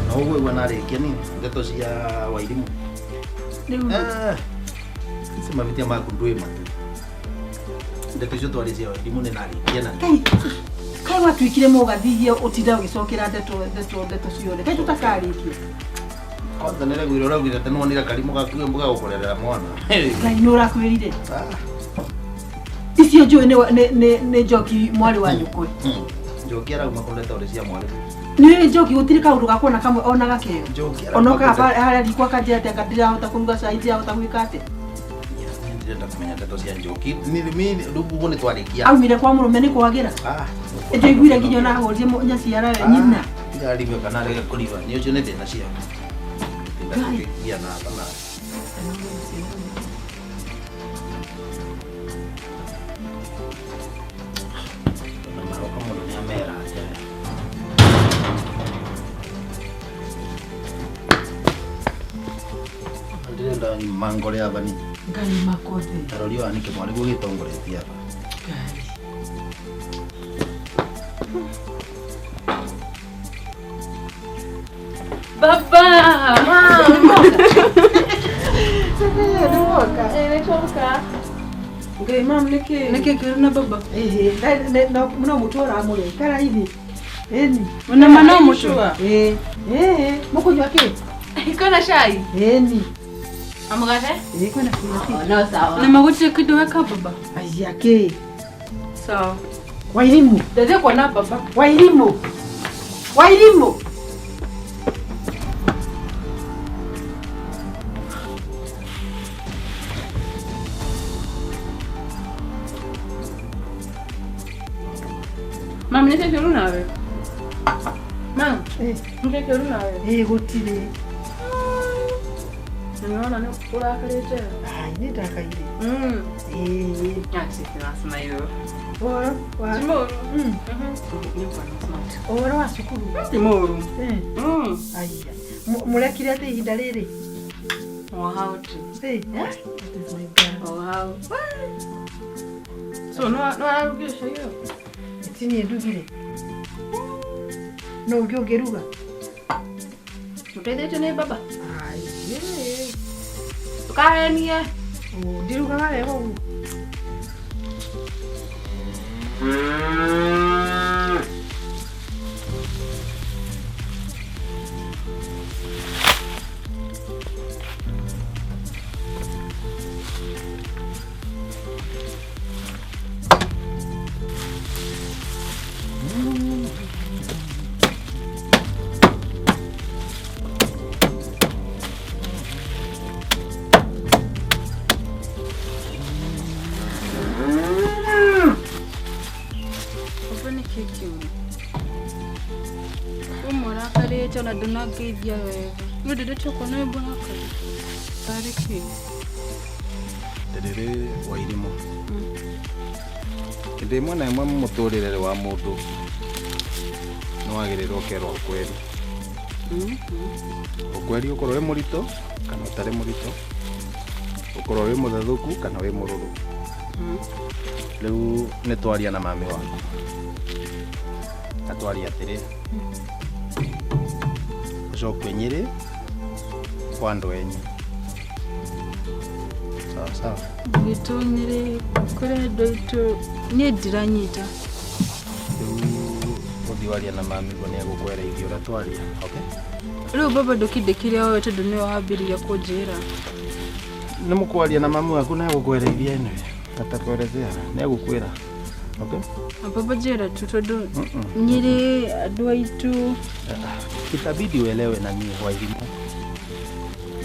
Na ũguo igua narĩkia ni ndeto cia Wairimu. Rĩu Ici mabitia maku ndwĩ matu. Ndeto icio twarĩ cia Wairimu nĩ narĩkia na Kai kai watuĩkire mũgathithia ũtinda ũgĩcokera ndeto ndeto ndeto ciothe kai tũtakarĩkia. Kwanza nĩregwire ũraugire atĩ nĩwonire karimũ gaku mbuga gũkũrerera mwana. Ngai nĩ ũrakwĩrire. Icio njũĩ nĩ njoki mwarĩ wa nyũkwe. Njoki arauma kũndeta ũrĩ cia mwarĩ. Nĩ njoki gũtirĩ kaũndũ gakwa na kamwe ona gakeo. Njoki Ona ũkaga harĩa riko akanjĩra atĩ anga ndirahota kũruga cai ndirahota gwĩka atĩa. Ndĩrenda kũmenya ndeto cia Njoki. Rĩu ũguo nĩ twarĩkia. Aumire kwa mũrũme nĩ kwagĩra. Njaiguire nginya ona ahũrire nyaciara we nyina. Tiga arime kana arege kũriba. Nĩ ũcio nĩ thĩna ciao. Tinda tũkĩgia na hapa na. Na maroka mũndũ nĩ amera atĩa. Ndĩrenda mangore athani. Ngai makothe. Tarori wa nĩkĩ mwarĩ gũgĩtongoretie hapa. Baba! Ngai mam nĩkĩ? Nĩkĩ kĩũru na baba? Ĩhĩ, no mũtwe ũramũrĩa ikara ithi. Ĩni. Ona ma no mũtwe? Ĩĩ. Ĩĩ, mũkũnyua kĩ? Kwĩna cai? Ĩni. Amũgathe? Ĩĩ kwĩna kĩ? No sawa. Na magũtirĩ kĩndũ weka baba? Aya kĩ? Sawa. Wairimu. Ndathiĩ kuona baba. Wairimu. Wairimu. Mam, nĩkĩ kĩũru nawe? Mam, nĩkĩ kĩũru nawe? Ĩĩ gũtirĩ. Nĩwona nĩ ũrakarĩte? Ai, nĩ ndakaire. Ĩĩ. Ati, nĩwacema Ũhoro wa Ti mũũru. Ũhoro wa cukuru? Ti mũũru. Aya. Mũrekire atĩa ihinda rĩrĩ? O hau tu. Ĩĩ. O hau. So, no ararugire cai ũyũ? Ti niĩ ndugire. No ũngĩ ũngĩruga? Ũteithĩtio nĩ baba? Ai, Ndũkahenie. Ndirugaga wega ũguo. Baba nĩkĩ kĩũru? Ũmũrakarĩte ona ndũnangeithia wega. Nĩ ũndĩrĩtie kuona wĩ mũrakaru. Tarĩ kĩ? Atĩrĩrĩ Wairimu. Hĩndĩ ĩmwe na ĩmwe mũtũrĩre wa mũndũ nĩ wagĩrĩirwo ũkerwo ũkweri. Ũkweri ũkorwo wĩ mũritũ kana ũtarĩ mũritũ, ũkorwo wĩ mũthethũku kana wĩ mũrũrũ. Rĩu nĩ twaria na mami waku. Na twaria atĩrĩ, ũcokio Nyĩrĩ kwa andũ enyu. Sawa sawa. Gwitũ Nyĩrĩ kũrĩ andũ aitũ niĩ ndiranyita. Rĩu ũthiĩ waria na mami guo nĩ egũkwereithia ũrĩa twaria. Okay? Rĩu baba ndũkindĩkire oe tondũ nĩwe wambĩrĩria kũnjĩra. Nĩ mũkwaria na mami waku na egũkwereithia anyway. Atakuelezea, nĩ egũkwĩra. Okay? Baba njĩra tu tondũ Nyĩrĩ andũ aitũ. Itabidi uelewe na niĩ Wairimu.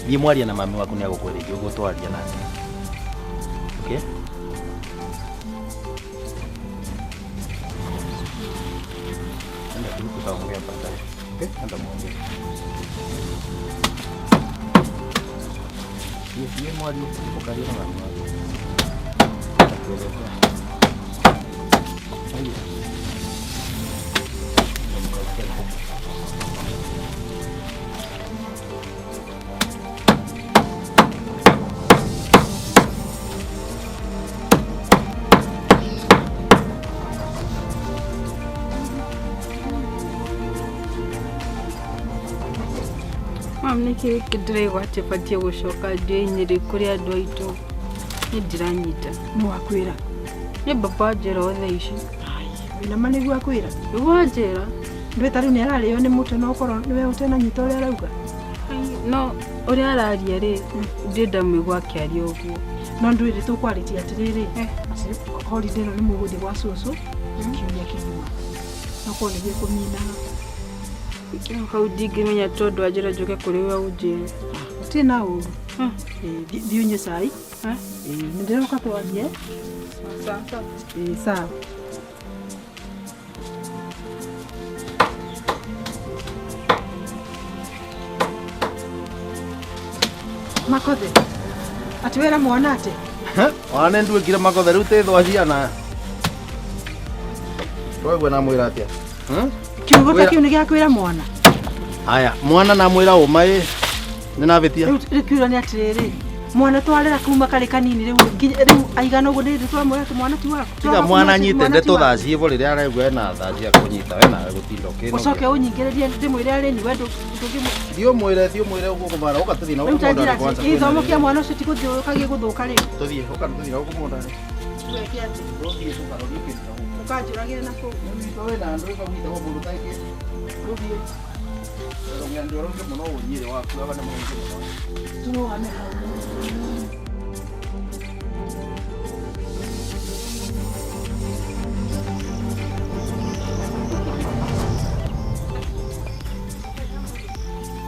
Thiĩ mwaria na mami waku nĩ egũkwereithia ũguo twaria nake. Okay? Enda tu tutaongea baadaye. Okay? Enda muongee. Thiĩ mwarie, ũkarie na mami waku. Atakuelezea. Haya. Enda mkaongee na huko. Mam nĩkĩ ndĩraigua atĩ batiĩ gũcoka ndĩ Nyĩrĩ kũrĩ andũ aitũ. Nĩ ndiranyita. Nĩ wakwĩra. Nĩ baba wanjĩra o thaa ici. Wĩna ma nĩguo akwĩra? Nĩguo wanjĩra. Ndũĩ ta rĩu nĩ ararĩo nĩ mũtwe no ũkorwo nĩwe ũtenanyita ũrĩa arauga. No ũrĩa araria rĩ, ndirĩ ndamũigua akĩaria ũguo. No ndũĩ rĩ tũkwarĩtie atĩrĩrĩ, atĩ holiday ĩno nĩ mũgũthiĩ gwa cũcũ kiumia kĩgima. No korwo nĩguo ĩkũninaga. Hau ndingĩmenya tondũ anjĩra njũke kũrĩ we ũnjĩre. Gũtirĩ na ũru. Thiĩ ũnyue cai. Nĩ ndĩroka twarie. Ĩĩ sawa. Makothe. Atĩ wĩra mwana atĩ? Ona nĩ nduĩkire makothe rĩu tĩ thwa ciana. Twaigua namwĩra atĩa? Kiugo ta kĩu nĩ gĩa kwĩra mwana. Haya, mwana namwĩra ũma ĩ nĩ nabĩtia. Rĩu kiuga nĩ atĩrĩrĩ, mwana twarera kuma karĩ kanini rĩu nginya rĩu aigana ũguo nĩ twamwĩra atĩ mwana ti waku. Tiga mwana anyite ndeto thaa ciĩvo rĩrĩa araigua ena thaa cia kũnyita we nawe gũtinda ũkĩnogia. Ũcoke ũnyingĩrĩrie ndĩmwĩre arĩ niwe ndũngĩmũ. Thiĩ ũmwĩre, thiĩ ũmwĩre ũguo kũmara ũka tũthiĩ na Rĩu gũkũ ta njĩra mũgũnda kwanza. gĩthomo kĩa mwana ũcio ti gũthũka gĩgũthũka rĩu. Tũthiĩ, ũka tũthiĩ na gũkũ mũgũnda. Weke atĩ? Tũthiĩ tũkarorie kĩndũ na gũkũ. Ũkanjũragĩre na kũu. Rĩu wĩna andũ ĩkagwĩtagwo mũndũ ũtaikĩte. Tũthiĩ. Rũgendo rũngĩ mũno ũnyĩrĩ waku aba nĩ mũingĩ mũno. Tũrũgame hau.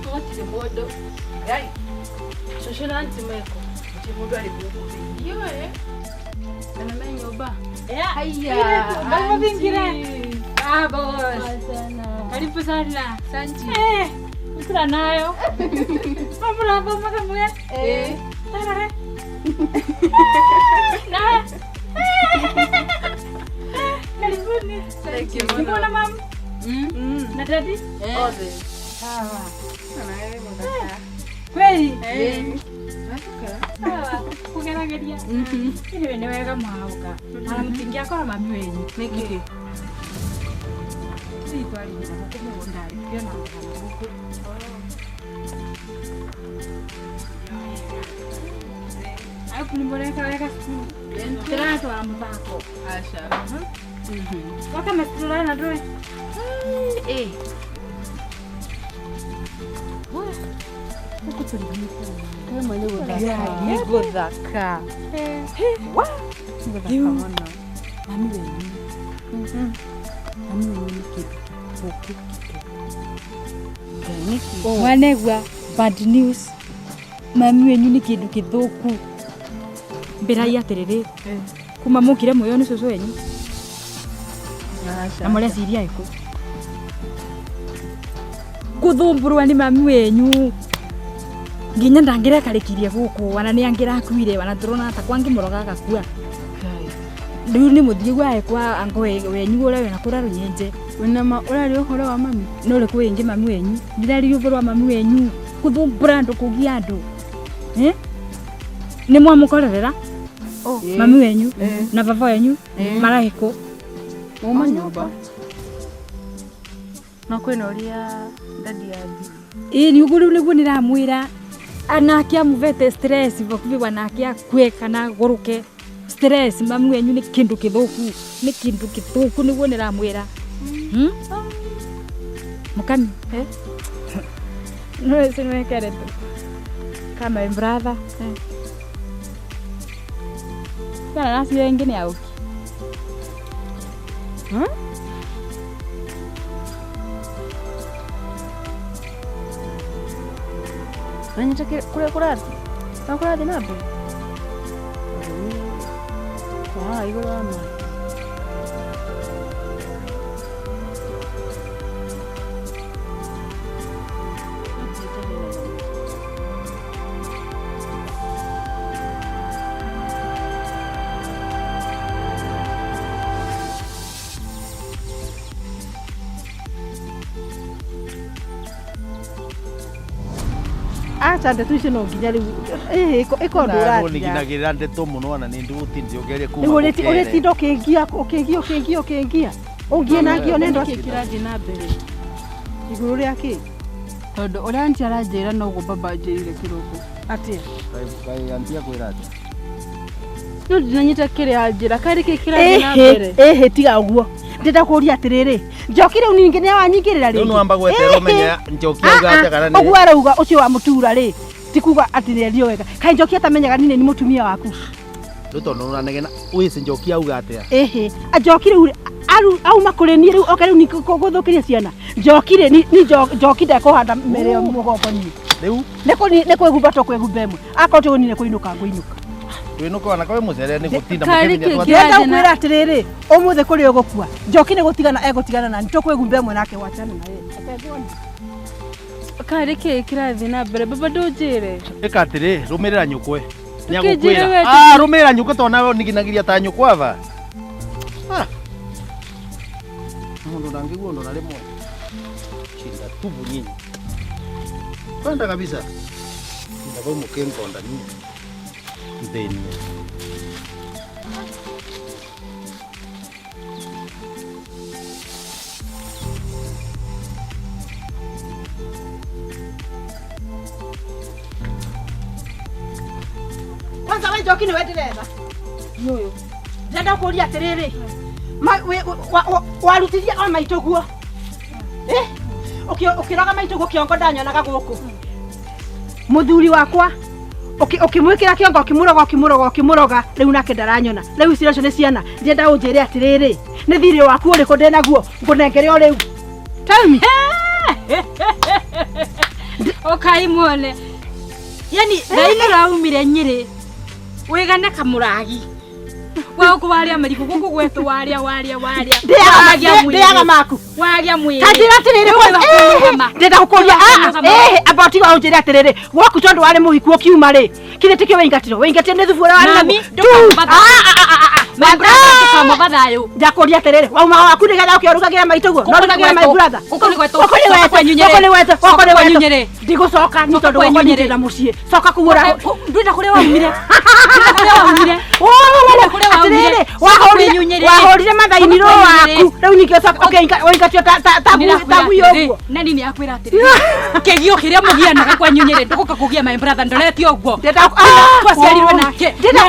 Gũtirĩ mũndũ. Cũcũ na aunty mekũ? Gũtirĩ mũndũ arĩ gũkũ thĩinĩ. Ndiũĩ. Kana me nyũmba? Haya. Karibu vingine. Ah, boss. Karibu sana. Asante. Mtura nayo. Mamura mama kamwe. Eh. Tarare. Na. Karibuni. Thank you. Mbona mam? Na daddy? Othe. Sawa. Kweli? Sawa. Kugerageria. Ile ni wega mwauka. Mara mtingiakora mami wenyu. Nĩkĩ? Tũthiĩ twarĩrie na gũkũ mũgũnda rĩ, tũkĩona ng'ano gũkũ. Arabu nĩ mũreka wega cukuru. Tũratwara mũthako. Aca. Waka mesturana ndũĩ? Ĩ. Gũkũ tũrĩ Rĩmwe nĩ gũthaka. Nĩ gũthaka. Wa! Nĩ gũthaka mũno. Mami wenyu. Mami wenyu nĩ kĩndũ gĩthũku. Mwanegua bad news. Mami wenyu nĩ kĩndũ gĩthũku. Mbĩrai atĩrĩrĩ, kuma mũkire muoyo nĩ cũcũ wenyu na mũreciria ĩkũ gũthumbũrwa nĩ mami wenyu nginya ndangĩrekarĩkirie gũkũ wana nĩ angĩrakuire wana tũrona ta kwangĩmũroga agakua rĩu nĩ mũthiĩ gwae kwa ango wenyu ũrĩa wĩna kũrĩa rũnyenje. Wĩna ma ũraria ũhoro wa mami? No ũrĩkũ wĩngĩ mami wenyu ndĩraria ũhoro wa mami wenyu gũthumbũra andũ kũgia andũ nĩ mwamũkorerera mami wenyu na baba wenyu marahĩkũ Mauma nyũmba. No kwĩna ũrĩa dadi athiĩ. Ĩĩ nĩ ũguo rĩu nĩguo ndĩramwĩra anake amũvete stress vakuvi wanake akue kana agũrũke stress mami wenyu nĩ kĩndũ kĩthũku nĩ kĩndũ kĩthũku nĩguo ndĩramwĩra. Mukami no sinwekere tu kama brother kana nacio ĩngĩ nĩ auki. Nanyita kũrĩa kũrathiĩ? No kũrathiĩ na mbere? Haha igũrũ wa maĩ. Aca ndeto icio no nginya rĩu ĩko ũndũ ũraria. Nĩginagĩrĩra ndeto mũno ona nĩ ndĩgũtindire ũgerie kuma Rĩu ũrĩtinda ũkĩngia ũkĩngia ũkĩngia ũkĩngia ũngie na ngio nĩ ndũ Nĩkĩ kĩrathiĩ na mbere? Igũrũ rĩa kĩ? Tondu uria auntie aranjira noguo baba anjirire kiroko. Atia? Kaĩ auntie akwĩra atĩa? No ndinanyita kiria anjira kaĩ nĩkĩ kĩrathiĩ na mbere? Ĩhĩ tiga ũguo. Ndĩrenda kũria atĩrĩrĩ, Njoki rĩu ningĩ nĩ wanyingĩrĩra Rĩu rĩngĩ. nĩwamba gweterera ũmenye Njoki auga atĩa kana nĩ Ũguo arauga ũcio wa mũtura rĩ, ti kuga atĩ nĩendio wega. Kaĩ Njoki atamenyaga niĩ nĩ niĩ mũtumia waku? Rĩu tondũ nĩũranegena wĩci Njoki auga atĩa? Ĩhĩ, Njoki rĩu auma kũrĩ niĩ rĩu oke rĩu nĩ gũthũkĩria ciana. Njoki rĩ, ni Njoki ndekũhanda mbere ya mũgongo niĩ. Rĩu? Nĩ kwĩgumba tũkwĩgumba ĩmwe. Akorwo ti ũguo niĩ nĩ kũinũka ngũinũka. Twĩnũka ona kawe mũcere nĩ gũtinda Kaĩ mũkĩmenya nĩkĩ twathiĩ. Ndĩrenda gũkwĩra atĩrĩrĩ, ũmũthĩ kũrĩ ũgũkua. Njoki nĩ gũtigana egũtigana nani, tũkwĩgumba ĩmwe nake wachana na yeye. Kaĩ nĩkĩ kĩrathiĩ na mbere baba ndũnjĩre. Ĩka atĩrĩ, rũmĩrĩra nyũkwe. Ndũkĩnjĩre Nĩagũkwĩra. we Ah, rũmĩrĩra nyũkwe tondũ nawe ũniginagiria ta nyũkwa aba. Ah. Mũndũ ndangĩigua ũndũ na rĩmwe. Shinda tubu nyinyi. Kwenda kabisa. Shinda vau mũkĩngonda niĩ. Nthĩnie. Kwanza we Njoki nĩwe ndĩretha. Nũyũ. Ndĩrenda kũria atĩrĩrĩ, warutithia o maitũ guo. Eh? Ũkĩroga maitũ guo kĩongo ndanyonaga gũkũ. Mũthuri wakwa ũkĩmwĩkĩra kĩongo ũkĩmũroga ũkĩmũroga ũkĩmũroga rĩu nake ndaranyona. Rĩu icio nacio nĩ ciana. Ndĩrenda ũnjĩre atĩrĩrĩ, nĩ thirĩ waku ũrĩkũ ndĩnaguo ngũnengere o rĩu. Tell me. Ũkai muone. Yani thaa ũraumire Nyĩrĩ wĩgane kamũragi. Wa gũkũ waria marigũ gũkũ gwetũ waria waria waria. Ndĩaga maku. Waria mwĩrĩ. Ta njĩra atĩrĩrĩ kwanza. Ndĩrenda gũkũria amba tiga ũnjĩre atĩrĩrĩ, gwaku tondũ warĩ mũhiku ũkiuma rĩ, kithĩ tikĩo wĩingatirwo? Wĩingatire nĩ thubu ũrĩa warĩ Mami, naguo. My brother ndũkamũba thayũ. Ndakũria atĩrĩrĩ, wauma waku nĩgetha ũke ũrugagĩre maitũ guo? No ũrugagĩre my brother. Gũkũ nĩ gwetũ. Gũkũ nĩ Coka gwetũ. kwanyu Nyĩrĩ. Gũkũ nĩ gwetũ. Coka Gũkũ nĩ kwanyu gwetũ. Nyĩrĩ. Ndigũcoka nĩ Coka tondũ kwanyu gwakwa Nyĩrĩ. ndirĩ na mũciĩ. Coka kũu ũra. Ndwenda kũrĩa waumire. Ndwenda kũrĩa waumire. Ndwenda kũrĩa waumire. Atĩrĩrĩ, Coka kwanyu Nyĩrĩ. wahũrire mathainirwo Coka kwanyu Nyĩrĩ. waku. Rĩu ningĩ ũcoka ũingatio ta ngui ũguo. Nani nĩ akwĩra atĩrĩrĩ, kĩgio kĩrĩa mũgianaga kwanyu Nyĩrĩ ndũgũka kũgia my brother ndorete ũguo. Twaciarirwe nake. Ndĩrenda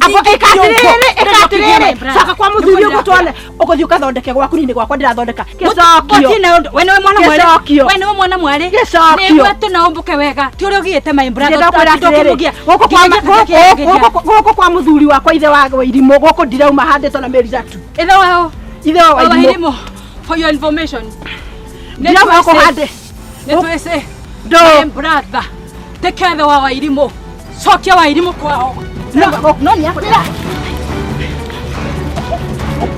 amba ĩka atĩrĩrĩ, ĩka atĩrĩrĩ. Coka kwa mũthuri ũguo tuone. Ũgũthiĩ ũgathondeke gwaku niĩ nĩ gwakwa ndĩrathondeka. Gĩcokio. Gũtirĩ ũndũ. We nĩwe mwana mwarĩ. Gĩcokio. We nĩwe mwana mwarĩ. Gĩcokio. Nĩ gwetũ na ũmbũke wega. Ti ũrĩa ũgiyĩte my brother. Ndĩrenda kwĩra atĩrĩrĩ, gũkũ kwa gũkũ kwa mũthuri wakwa ithe wa Irimũ gũkũ ndirauma handĩtwo na mĩeri ithatũ. Ithe wao. Ithe wa Wa Irimũ. Irimũ. For your information. Ndirauma gũkũ hande. Nĩ twĩcĩ. Ndũ. My brother. Take care wa Wairimũ. Cokia Wairimũ kwao. No nĩ akwĩra.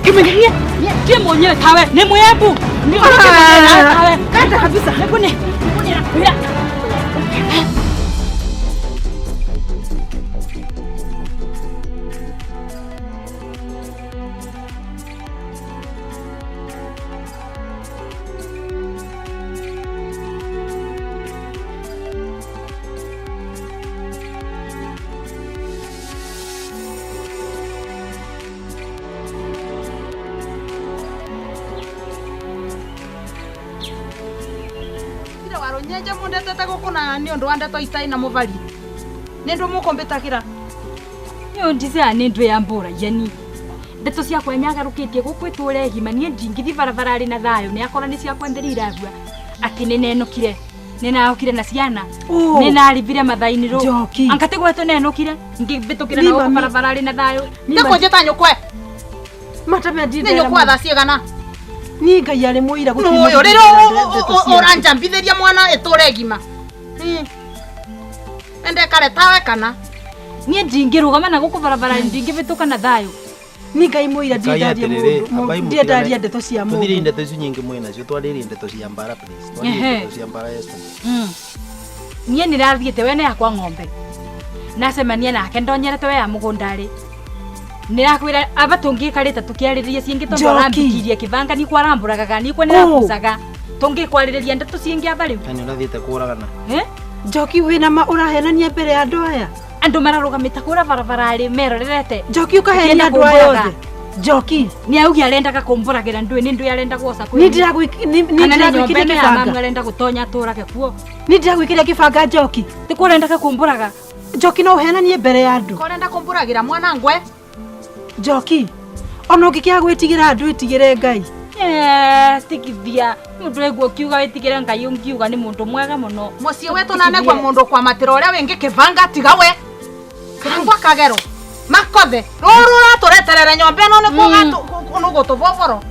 Kimenyeria. Ti mwenyewe tawe. Nĩ mwembu. Nĩ tawe. Kata kabisa. Nĩkũne. Nĩkũne. Nyenje mundetete guku na ni undu wa ndeto itai na muvari ni ndu mukumbitagira Niĩ ndicea nĩ ndũ ya mbũra yani ndeto ciakwa nyagarukitie gũkũ itũra gima niĩ ndingĩthiĩ barabara rĩ na thayũ nĩ akora nĩ ciakwa ntheri iragua atĩ nĩ nenũkire nĩ naokire na ciana nĩ naribire mathainĩ rũ Njoki. anga gwetũ nenũkire ngĩmbĩtũkĩra Ni na gũkũ mami. barabara rĩ na thayũ ndikunjita nyukwe Matame ni nyukwa thaa cigana Ni Ngai arĩ mũira gũtirĩ nũyũ mũndũ rĩrĩ ũngĩra ndeto ciake. ũranjambithĩria mwana ĩtũre gima endekare tawe kana niĩ ndingĩrũgama na gũkũ barabara ndingĩbĩtũka na thayũ Ni Ngai mũira Ngai ndiendaria atĩrĩrĩ, mũndũ ambai ndiendaria ndeto cia Tũthire mũndũ. ndeto icio nyingĩ mwĩ nacio twarĩrie ndeto cia mbara please. Twarĩrie Ehe. ndeto cia mbara yesterday. Niĩ nĩrathiĩte wene yakwa ng'ombe nacemania nake ndonyerete we ya mũgũnda rĩ nĩrakwĩra aba tũngĩkarĩte tũkĩarĩrĩria ciĩngĩ tondũ Njoki. arambikirie kĩbanga nikwa arambũragaga nikwa nĩrakucaga tũngĩkwarĩrĩria ndeto ciĩngĩ aba rĩu Yani ũrathiĩte kũragana. Eh? Njoki wĩna ma ũrahenania mbere ya andũ aya. Andũ mararũgamĩte kũra barabara rĩ merorerete Njoki ũkahenia Ũkĩenda andũ aya kũmbũraga. othe. Njoki ni augi arendaga kumburagira ndui ni ndui arenda gwoca ni ndiragwikire kibanga arenda gutonya aturage kuo ni ndiragwikire kibanga Njoki ti kurendaga kumburaga Njoki no uhenanie mbere ya andu korenda kumburagira mwana ngwe Njoki ona ungikiaga gwitigira andu witigire Ngai. Tigithia mundu aigua ukiuga witigire Ngai ungiuga ni mundu mwega muno mucii wetu nanegwa mundu kwamatira uria wingi kibanga tiga we kibangwa kagero makothe ruru uratureterere nyomba ino nikuo nugutuboboro.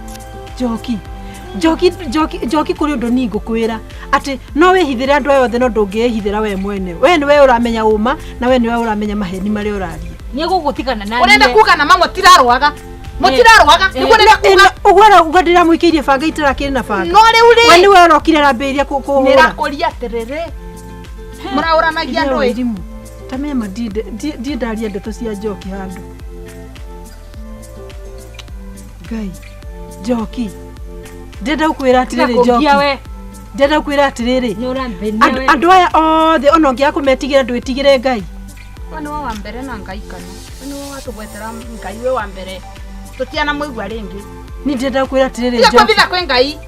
Njoki Njoki Njoki Njoki kuri undu ni ngukwira ati no wihithire andu aya othe no ndungihithira we mwene. We niwe uramenya uma na we niwe uramenya maheni maria uraria. Ni gugutigana na urenda kuga na mamwe tirarwaga mutirarwaga niguo ndĩrenda kuga uguo uguo ndiramwikiirie banga itarakiri na banga no riu ri we niwe urokire rambiria kuhura nirakuria atiriri murauranagia andu ĩ tamema ndindaria ndeto cia Njoki handu. Ngai Njoki ndĩrenda gukwira atiriri Njoki ndĩrenda gukwira atiriri andu aya othe ona ũngĩaga kũmetigĩra ndwĩtigĩre Ngai. We nĩwe wa mbere na Ngai kana we nĩwe watũgwetera Ngai we wa mbere tutiana muigua ringi ni ndĩrenda gukwira atiriri Njoki kwĩbitha kwĩ Ngai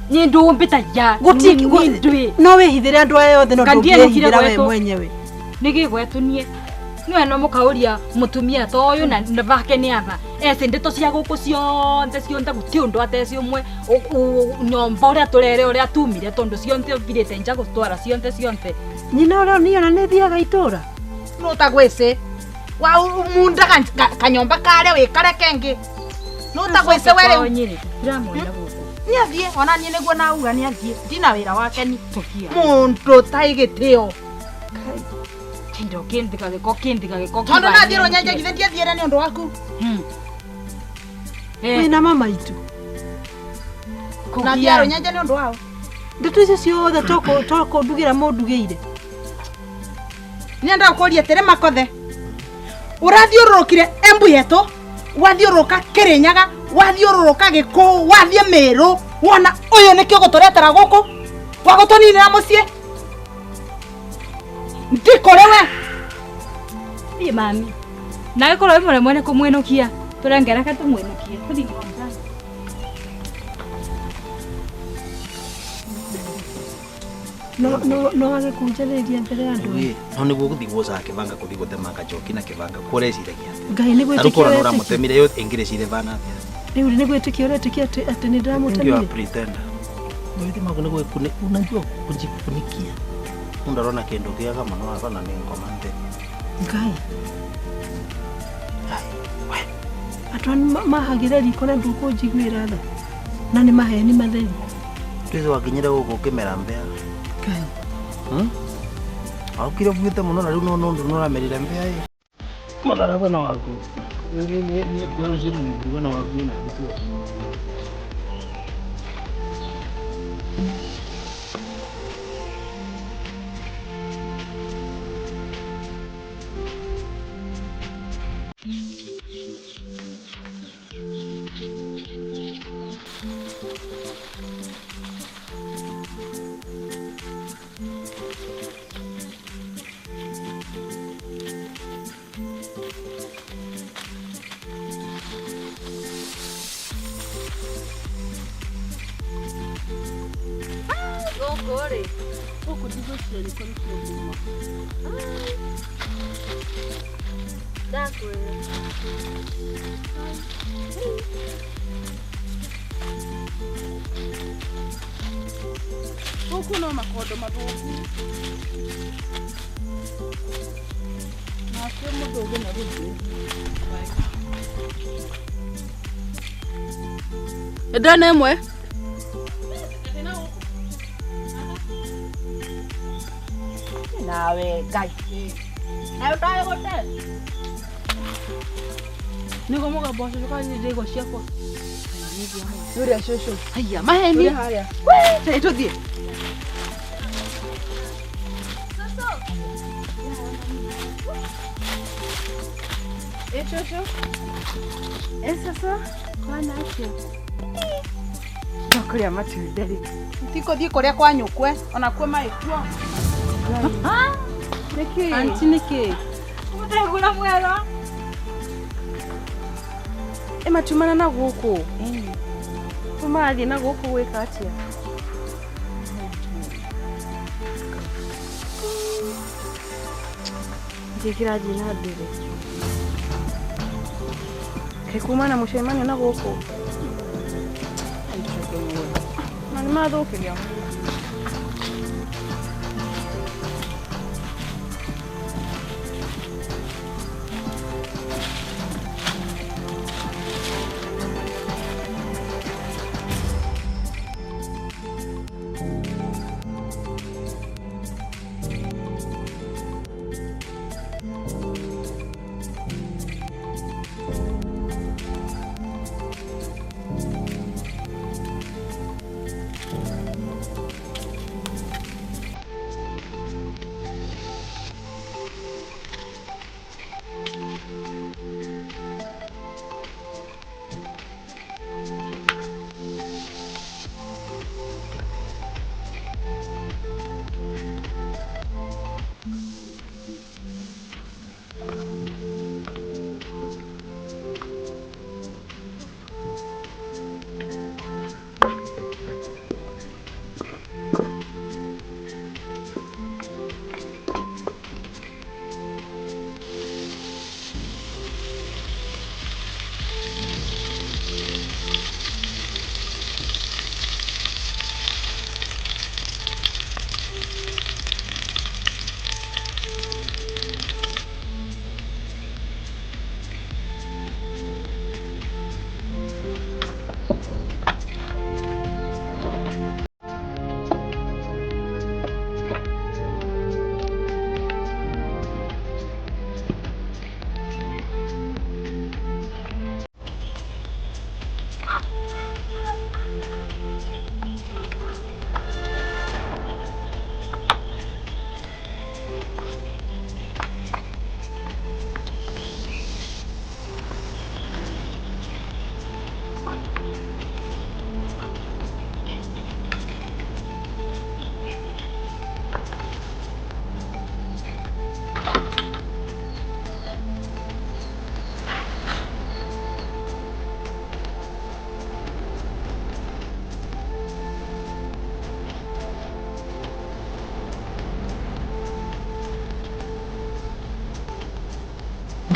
ni ndumbitagia no wĩhithĩre andũ aya othe no ndũngĩĩhithĩra we mwenyewe nĩ gĩgwetu niĩ niwe no mũkauria mũtumia ta ũyũ na vake nĩ aba eci ndeto cia gũkũ cionthe cionthe gũtirĩ ũndũ ateci ũmwe nyomba ũrĩa tũrere ũrĩa tumire tondũ cionthe ũbirĩte nja gũtwara cionthe cionthe nyina ũrĩa niona nĩ thiaga itũra nũ ũtagwĩcĩ wa munda kanyomba karia wikare kengi nũ ũtagwĩcĩ we rĩu ndiramwona gũkũ nĩ athiĩ ona niĩ nĩguo nauga nĩ athiĩ ndina wĩra wake ni mũndũ ũtarĩ gĩtĩo kindo kindika gĩko kindika gĩko tondu nathiĩ rũnyenje githĩ ndiathiĩre nĩ ũndũ waku wĩna mama itũ nathiĩ rũnyenje nĩ ũndũ wao ndeto icio ciothe tokũndugĩra mũndugĩire nĩenda gũkũria atĩrĩ makothe ũrathiũrũrũkire Embu yetu wathiũrũrũka Kĩrĩnyaga wathiũrũrũka Gĩkũyũ wathiĩ Mĩrũ wona ũyũ nĩkĩo gũtũretera gũkũ wagũtũninĩra mũciĩ ndikũrĩ we thiĩ mami nawe korwo wĩ mũremwo nĩ kũmwĩnũkia tũrengereke tũmwĩnũkie tũthiĩ nyũmba. No no wage kunjarĩria mbere ya andũ no nĩguo gũthiĩ gwocaga kĩbanga kũthiĩ gũtemanga Njoki na kĩbanga kũreciragia Ngai nĩ gwĩtĩkia ũretĩkia ũramũtemire yo ĩngĩrecire bana atĩa rĩu nĩ gwĩtĩkia ũretĩkia atĩ nĩ ndĩramũtemire pretender nĩ nĩguo unajua kujifunikia mundu arona kindu kiaga muno hapa na nĩ ngoma nthĩ Ngai andũ mahagĩra riko na ndũkũnjiguĩra tha na nĩ maheni matheri twithi wakinyire gũkũ ũkĩmera mbĩa Ngai aukire buĩte mũno na rĩu no nũndũ nĩũramerire mbĩa ĩ mũtharaba na waku na waku na Gũkũ no makondo mathũku nake mũndũ ũngĩ nĩ gũthiĩ ndona ĩmwe nawe Ngai nawe ndawe gũte nĩguo mũgambo wa cũcũ kana ndĩgwa ciakwa ũrĩa cũcũ haiya maheni wee tũthiĩ Cũcũ ĩ cũcũ kwana atĩa ndakũrĩa matunda rĩ tikũthiĩ kũrĩa kwa nyũkwe ona kuo marĩ kuo nĩkĩ anti nĩkĩ mũtegũra mwera Ĩ matiumana na gũkũ. Rĩu marathiĩ na gũkũ gwĩka atĩa? Nĩkĩ kĩrathiĩ na mbere? Kaĩ kuma na mũcemanio na gũkũ? Na nĩ mathũkĩria mũndũ.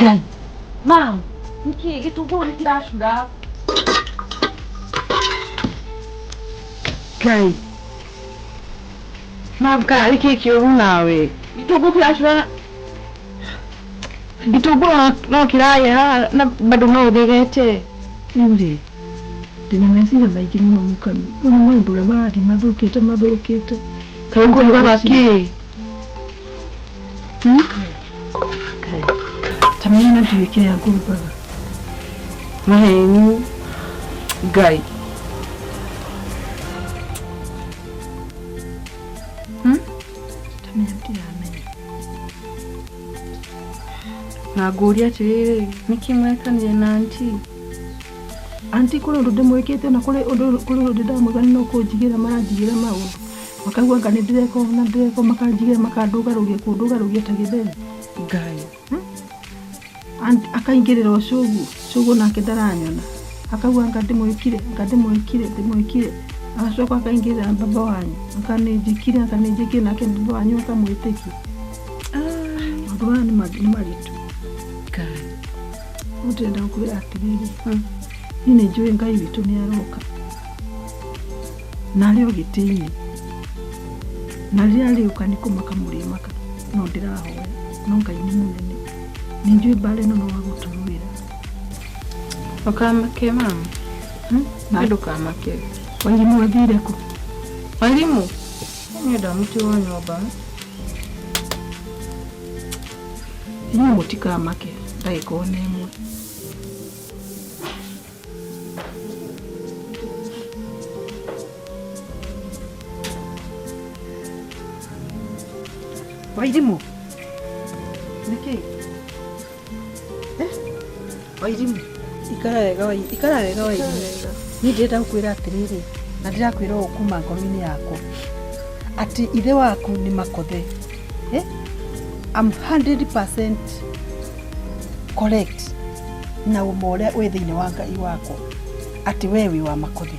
Ngai mam nĩkĩ gĩtũngũrũ nĩ kĩracura Ngai mam kana nĩkĩ kĩũru nawe gĩtũngũrũ kĩracura gĩtũngũrũ no kĩragĩa haha na bado no ũthegete Rĩu rĩ, ndĩna meciria maingĩ mũno mũkami. Rĩu nĩ maũndũ ũrĩa marathiĩ mathũkĩte mathũkĩte. Kaĩ ũkũrugaga kĩ? Ta menya na ndiũĩ kĩrĩa ngũrugaga. Maheni. Ngai. Ta menya ndiramenya. Na ngũria atĩrĩrĩ, nĩkĩ mwekanire na anti? Anti kũrĩ ũndũ ndĩmwĩkĩte na kũrĩ ũndũ kũrĩ ũndũ ndamwĩka no kũnjigĩra maranjigĩra maũndũ. Makauga anga nĩ ndĩreka ũũ na ndĩreka ũũ makanjigĩra makandũgarũria kũndũgarũria ta gĩtheri. Ngai. Akaingĩrĩra ũcũgũ, cũgũ nake ndaranyona. Akauga anga ndĩmwĩkire, anga ndĩmwĩkire, ndĩmwĩkire. Agacoka akaingĩrĩra baba wanyu, anga nĩnjĩkire, anga nĩnjĩkire nake baba wanyu akamwĩtĩkia. Maũndũ maya nĩ maritũ. Ngai. Rĩu ndĩrenda gũkwĩra atĩrĩrĩ, niĩ nĩ njũĩ Ngai witũ nĩ aroka. Na arĩ o gĩtĩ-inĩ. Na rĩrĩa arĩũka nĩ kũmaka mũrĩmaka, no ndĩrahoya, no Ngai nĩ mũnene. Nĩ njũĩ mbara ĩno no agũtũrũĩra. Ndũkamake mama. Na Ndũkamake. Wairimũ athire kũ? Wairimũ? Niĩ ndamũtiga nyũmba. Inyuĩ mũtikamake ndagĩka ona ĩmwe. Wairimũ nĩkĩ? Eh? Wairimũ ikara wega ikara wega Wairimũ. Niĩ ndĩrenda gũkwĩra atĩrĩrĩ na ndĩrakwĩra ũũ kuma ngoro-inĩ yakwa atĩ ithe waku nĩ makothe. Eh? I'm 100% correct. Na ũma ũrĩa wĩ thĩinĩ wa Ngai wakwa atĩ we wĩ wa Makothe.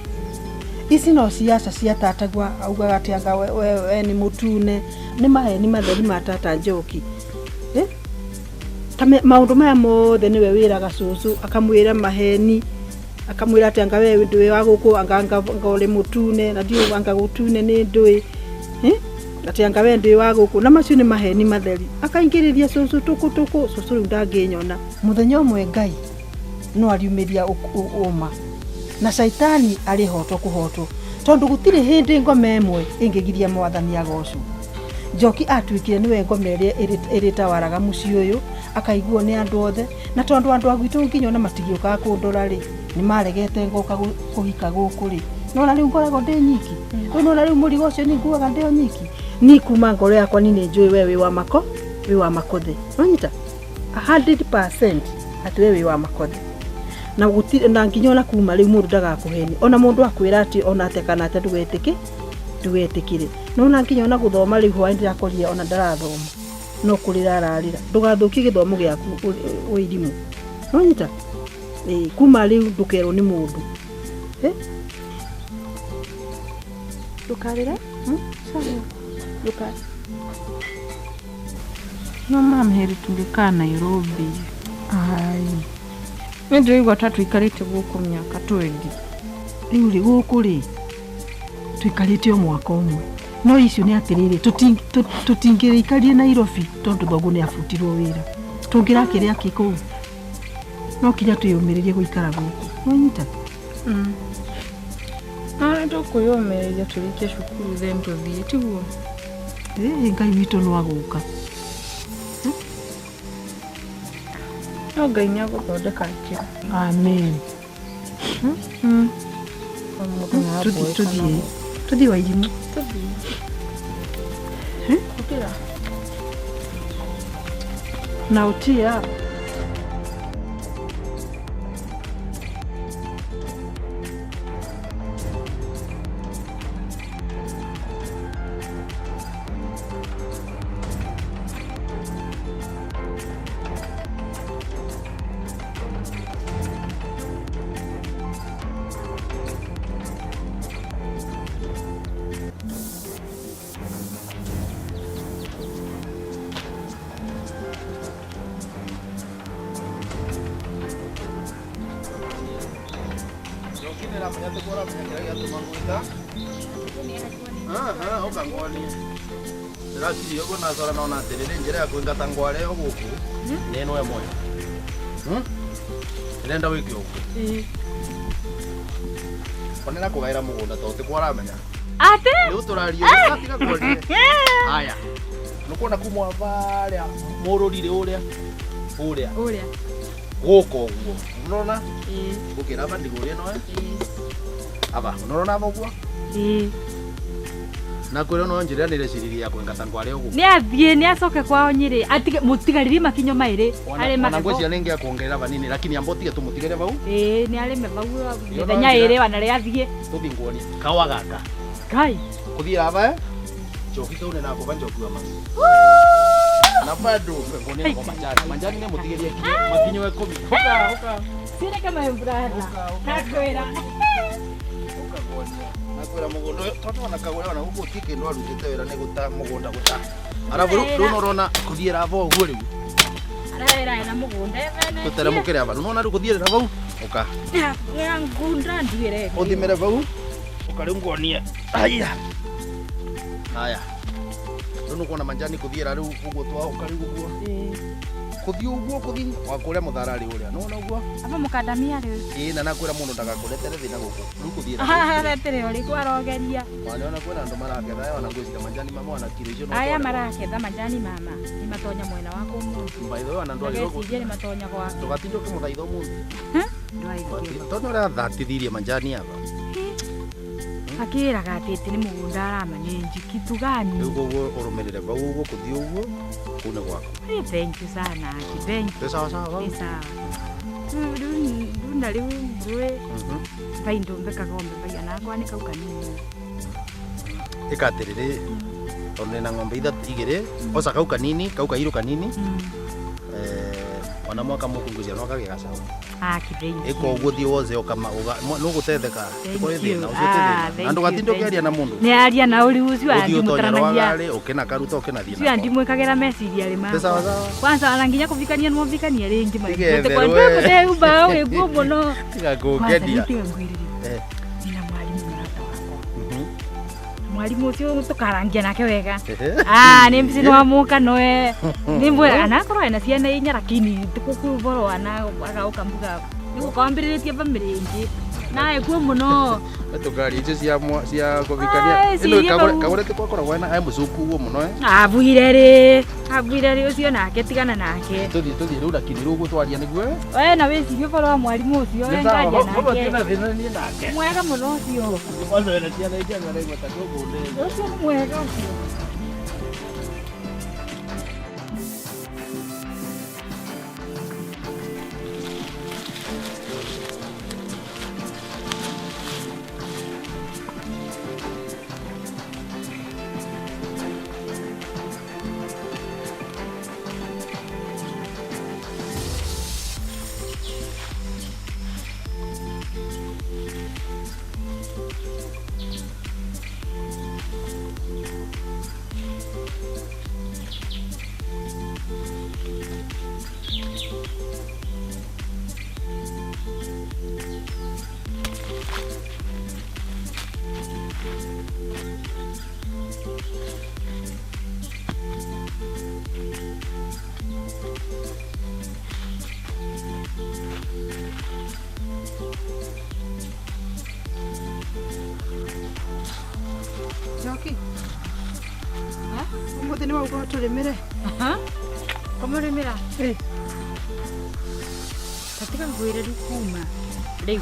Ici no ciaca cia tata gwa augaga atĩ anga we nĩ mũtune, nĩ maheni matheri ma tata Njoki. Ta maũndũ maya mothe nĩwe wĩraga cũcũ, akamwĩra maheni, akamwĩra atĩ anga we ndũĩ wa gũkũ, anga ũrĩ mũtune, na ndiũĩ anga gũtune nĩ ndũĩ. Atĩ anga we ndũĩ wa gũkũ, na macio nĩ maheni matheri. Akaingĩrĩria cũcũ tũkũ tũkũ, cũcũ rĩu ndangĩnyona. Mũthenya ũmwe Ngai no ariumĩria ũma na caitani arĩ hotwo kũhotwo, tondũ gũtirĩ hĩndĩ ngoma ĩmwe ĩngĩgiria mwathani agocwo. Njoki atuĩkire nĩwe ngoma ĩrĩa ĩrĩtawaraga mũciĩ ũyũ, akaiguo nĩ andũ othe, na tondũ andũ a gwitũ nginya ona matigĩũkaga kũndora rĩ, nĩ maregete ngoka kũhika gũkũ rĩ. Nona rĩu ngoragwo ndĩ nyiki. Rĩu nona rĩu mũrigo ũcio ni nguaga ndĩ o nyiki. Ni kuma ngoro yakwa ni nĩ njũĩ we wĩ wa Mako, wĩ wa Makothe. Nonyita 100% atĩ we wĩ wa Makothe. Na gũtirĩ na nginya ona kuma rĩu mũndũ ndagakũheni. Ona mũndũ akwĩra atĩ ona atĩa kana atĩa ndũgetĩkĩ, ndũgetĩkĩre. Nona nginya ona gũthoma rĩu hwaĩ ndĩrakorire ona ndarathoma. No kũrĩra ararĩra. Ndũgathũkie gĩthomo gĩaku ũirimũ. Nonyita? Kuma rĩu ndũkerwo nĩ mũndũ. Ndũkarĩre? Ndũkarĩre. No mam, heri tũngĩkaa Nairobi. Ai. Nĩ ndĩraigua ta tũikarĩte gũkũ mĩaka 20. Rĩu rĩ gũkũ rĩ tũikarĩte o mwaka ũmwe. No icio nĩ atĩrĩrĩ, tũtingĩikarie Nairobi tondũ thoguo nĩ abutirwo wĩra. Tũngĩrakĩrĩa kĩ kũu? No kinya twĩyũmĩrĩrie gũikara gũkũ. Nĩwanyita? No nĩ tũkwĩyũmĩrĩria tũrĩkie cukuru then tũthiĩ, tiguo? Ngai witũ no agũka. No Ngai nĩ agũthondeka njĩra. Amen. Tũthiĩ. Tũthiĩ Wairimũ. Tũthiĩ. Ũkĩra. Na ũtie hapa. Ndĩrenda wĩke ũguo. Onera kũgaĩra mũgũnda tondũ ti kwaramenya. Atĩ? Rĩu tũraria tiga kwaria. Haya. Nĩkuona kuma varĩa mũrũrire ũrĩa ũrĩa. Ũrĩa. Gũkũ ũguo. Nĩũrona? Gũkĩra aba ndigũrĩa no. Aba, nĩũrona aba ũguo? Na kwĩra no njĩra nĩ rĩciriria ya kũingata ngware ũguo. Nĩ athiĩ nĩ acoke kwao Nyĩrĩ atige mũtigarĩrie makinyo maĩrĩ arĩ Ona ngwĩciria nĩ ngĩakuongerera vanini lakini amba ũtige tũmũtigĩre vau. Ĩĩ nĩ arĩme vau mĩthenya ĩrĩ ona rĩ athiĩ. Tũthiĩ nguonie kawa gaka. Kai. Kũthiĩra aba njoki kau nĩ nakuba njoki wa maci. Na bado nguonie nako manjani. Manjani nĩ mũtigĩrie makinyo 10. Hoka hoka. Sireke my brother. Nakwĩra. Ũka nguonie. Nakwĩra mũgũnda ũyũ tondũ ona kagũre ona gũkũ ti kĩndũ arutĩte wĩra nĩ gũta mũgũnda gũta. Arabu rĩu nĩ ũrona kũthiĩra aba ũguo rĩu. Arera na mũgũnda ene. Tũteremũkĩre aba. Nĩ ũrona rĩu kũthiĩrĩra vau? Ũka. Nakwĩra ngunda nduĩre. Ũthimĩre vau. Ũka rĩu nguonie. Haya. Haya. Rĩu nĩ ũkuona manjani kũthiĩra rĩu ũguo twaũka rĩu ũguo. Kũthiĩ ũguo kũthiĩ wa kũrĩa mũthararĩ ũrĩa. Nĩ wona ũguo? Aba mũkandamia rĩu. Ĩĩ na nakwĩra mũndũ ndagakũretere thĩna gũkũ. Rĩu kũthiĩra. Aretere ũrĩkũ arogeria. Wanaona kwĩna andũ maraketha aya ona ngwĩciria manjani mama ona kiro icio no Aya ũtware. maraketha manjani mama. Nĩ matonya mwena wakwa ũmũthĩ. By the way ona ndwagĩrĩirwo Ndageciria nĩ matonya gwake. Ndũgatinde ũkĩmũthaitha ũmũthĩ. Tondũ ũrathatithirie manjani aba. Akĩraga atĩ atĩ nĩ mũgũnda aramanenji kitu gani? Rĩu koguo ũrũmĩrĩre vau ũguo kũthiĩ ũguo kũu nĩ gwaku. Thank you sana, Aki, thank you. Nĩ sawa sawa vau? Nĩ sawa. Rĩu na rĩu rũĩ vai ndũmbe kagombe vai anakwa nĩ kau kanini. Ĩka atĩrĩrĩ, tondũ ndĩna ng'ombe ithatũ igĩrĩ, oca kau kanini, kau kairũ kanini. Ona mwaka mũkungũcia no kagĩa gacaũ. Aki, thank you. Ĩka ũguo thiĩ wothe ũkama nũgũtetheka. Thank Kũrĩ you. thĩna ũcio Ah, ti thĩna. thank Na you, ndũgatinde thank ũkĩaria na mũndũ. Nĩ aria na ũrĩ ũcio Ũthiĩ ũtonye andimũtaranagia. rwagarĩ ũkĩna karuta ũkĩnathiĩ Ũcio nako. andimwĩkagĩra meciria rĩ Nĩ sawa sawa. Kwanza ona nginya kũvikania nĩmũvikania rĩngĩ Tiga etherwe. Ndũmba wĩguo mũno. Tiga Kwanza kũngeria. rĩu tiga ngwĩrĩrie. Eh. Nina mwalimu mũrata wakwa. Mhm. Mwalimu ũcio tũkarangia nake wega. Ehe. Ah, nĩ mbici nĩwamũka noe. Nĩ mwega anakorwo ena ciana inya lakini tikũkũborwo ana agauka mbuga. Nĩgũkawambĩrĩrĩtie bamĩrĩ ĩngĩ. Nae kuo mũno. Tũkaria icio cia cia kũvikania. Ai, Ĩno ciria kagũre kau. kagũre ti gwakoragwo ena ai mũcuku ũguo mũno eh. Abuire rĩ. Abuire rĩ ũcio nake tigana nake. Tũthiĩ tũthiĩ rĩu lakini rĩu ũguo twaria nĩguo eh. We na wĩcirie ũhoro wa mwarimũ ũcio we Nĩ sawa, ngaria baba nake. tina thĩna niĩ nake. Mwega mũno ũcio. Kwanza wena ciana ingĩ angaraigua ta kũngũndĩria. Ũcio nĩ mwega ũcio. Njoki. Ũmũthĩ nĩ wauga ũtũrĩmĩre. Kũmũrĩmĩra? Ĩ. Tatiga ngwĩre rĩu kuma rĩu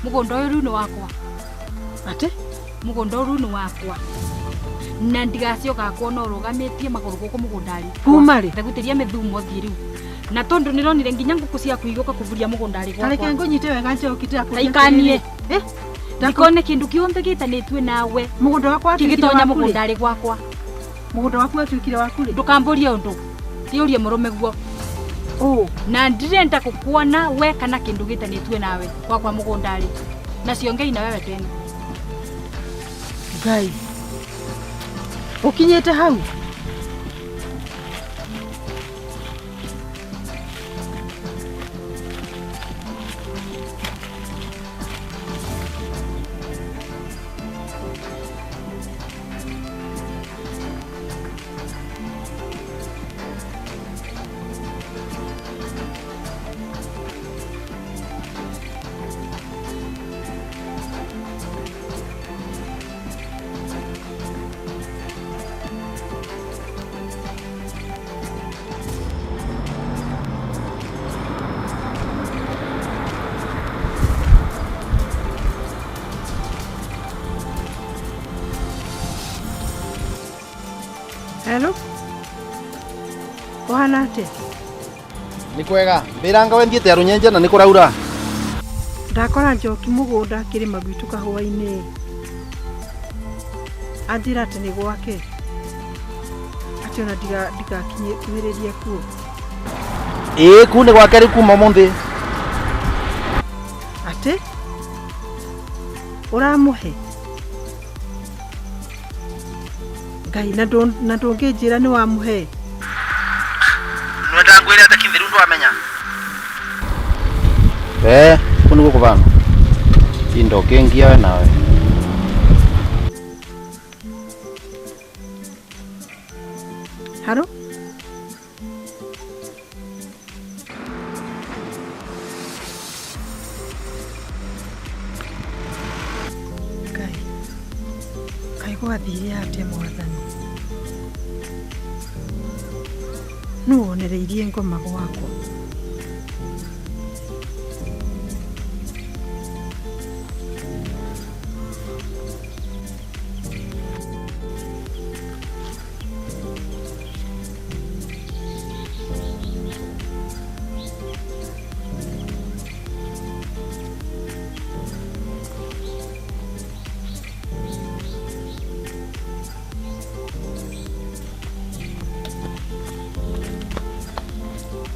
mũgũnda ũyũ rĩu nĩ wakwa. Atĩ? Mũgũnda ũyũ rĩu nĩ wakwa. Na ndigacoka kuona ũrũgamĩtie magũrũ gũkũ mũgũnda-rĩ. Kuma rĩ? Ndagũitĩria mĩthumo thiĩ rĩu. Na tondũ nĩronire nginya ngũkũ ciaku igũka kũburia mũgũnda-rĩ Ta reke gwakwa. ngũnyite wega Njoki ndĩrakũria Taikanie. atĩrĩrĩ. Ĩ? Ndikone kĩndũ kĩothe gĩtanĩtue nawe. Mũgũnda wakwa watuĩkire Kĩgĩtonya waku rĩ? mũgũnda-rĩ gwakwa. Mũgũnda waku watuĩkire waku rĩ? Ndũkambũrie ũndũ. Thiũrie mũrũme guo. Ũ. Na ndirenda gũkuona we kana kĩndũ gĩtanĩtue nawe gwakwa mũgũnda-rĩ. Na siongei na wewe tena. Ngai. Ũkinyĩte hau? Hello? Ũhana atĩa? Nĩ kwega. Mbĩranga we thiĩte Arũnyenje na nĩ kũraura. Ndakora Njoki mũgũnda akĩrĩma gwitũ kahũa-inĩ. Anjĩra atĩ nĩ gwake. Atĩ ona ndigakinyĩrĩrie kuo. Ĩĩ kuu nĩ gwake rĩu kuma ũmũthĩ. Atĩ? Ũramũhe? Ngai na ndũngĩnjĩra nĩ wamũhe. Nwenda ngwĩre atĩ kithiru ndwamenya. Eh, kuu nĩguo kũbana. Indo kĩngia we nawe. Haro? Ngai. Ngai gwathire atĩa mwathani? Nũ wonereirie ngoma gwakwa?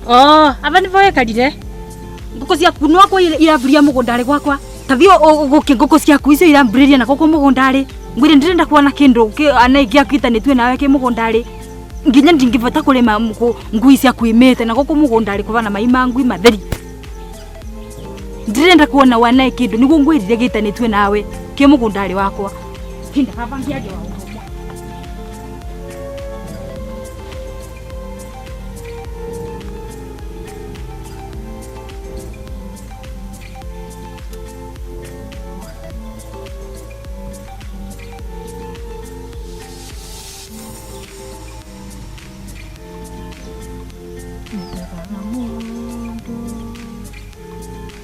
Oh, aba nĩvo wekarire ngũkũ ciaku nwakwa iramburia mũgũndarĩ gwakwa tathio ũgũkie ngũkũ ciaku icio iramburirie na gũkũ mũgũndarĩ ngwire ndirenda kuona kĩndũ ana gĩaku nawe kĩ mũgũndarĩ nginya ndingĩbota kũrĩma ngui ciaku imĩte na gũkũ mũgũndarĩ kũbana mai ma ngui matheri ndirenda kuona wana kĩndũ nĩguo ngwĩrire gĩtanĩtue nawe kĩ mũgũndarĩ wakwa tinda baba ngĩaria wa ũndũ ũmwe. Nĩndethaga mũndũ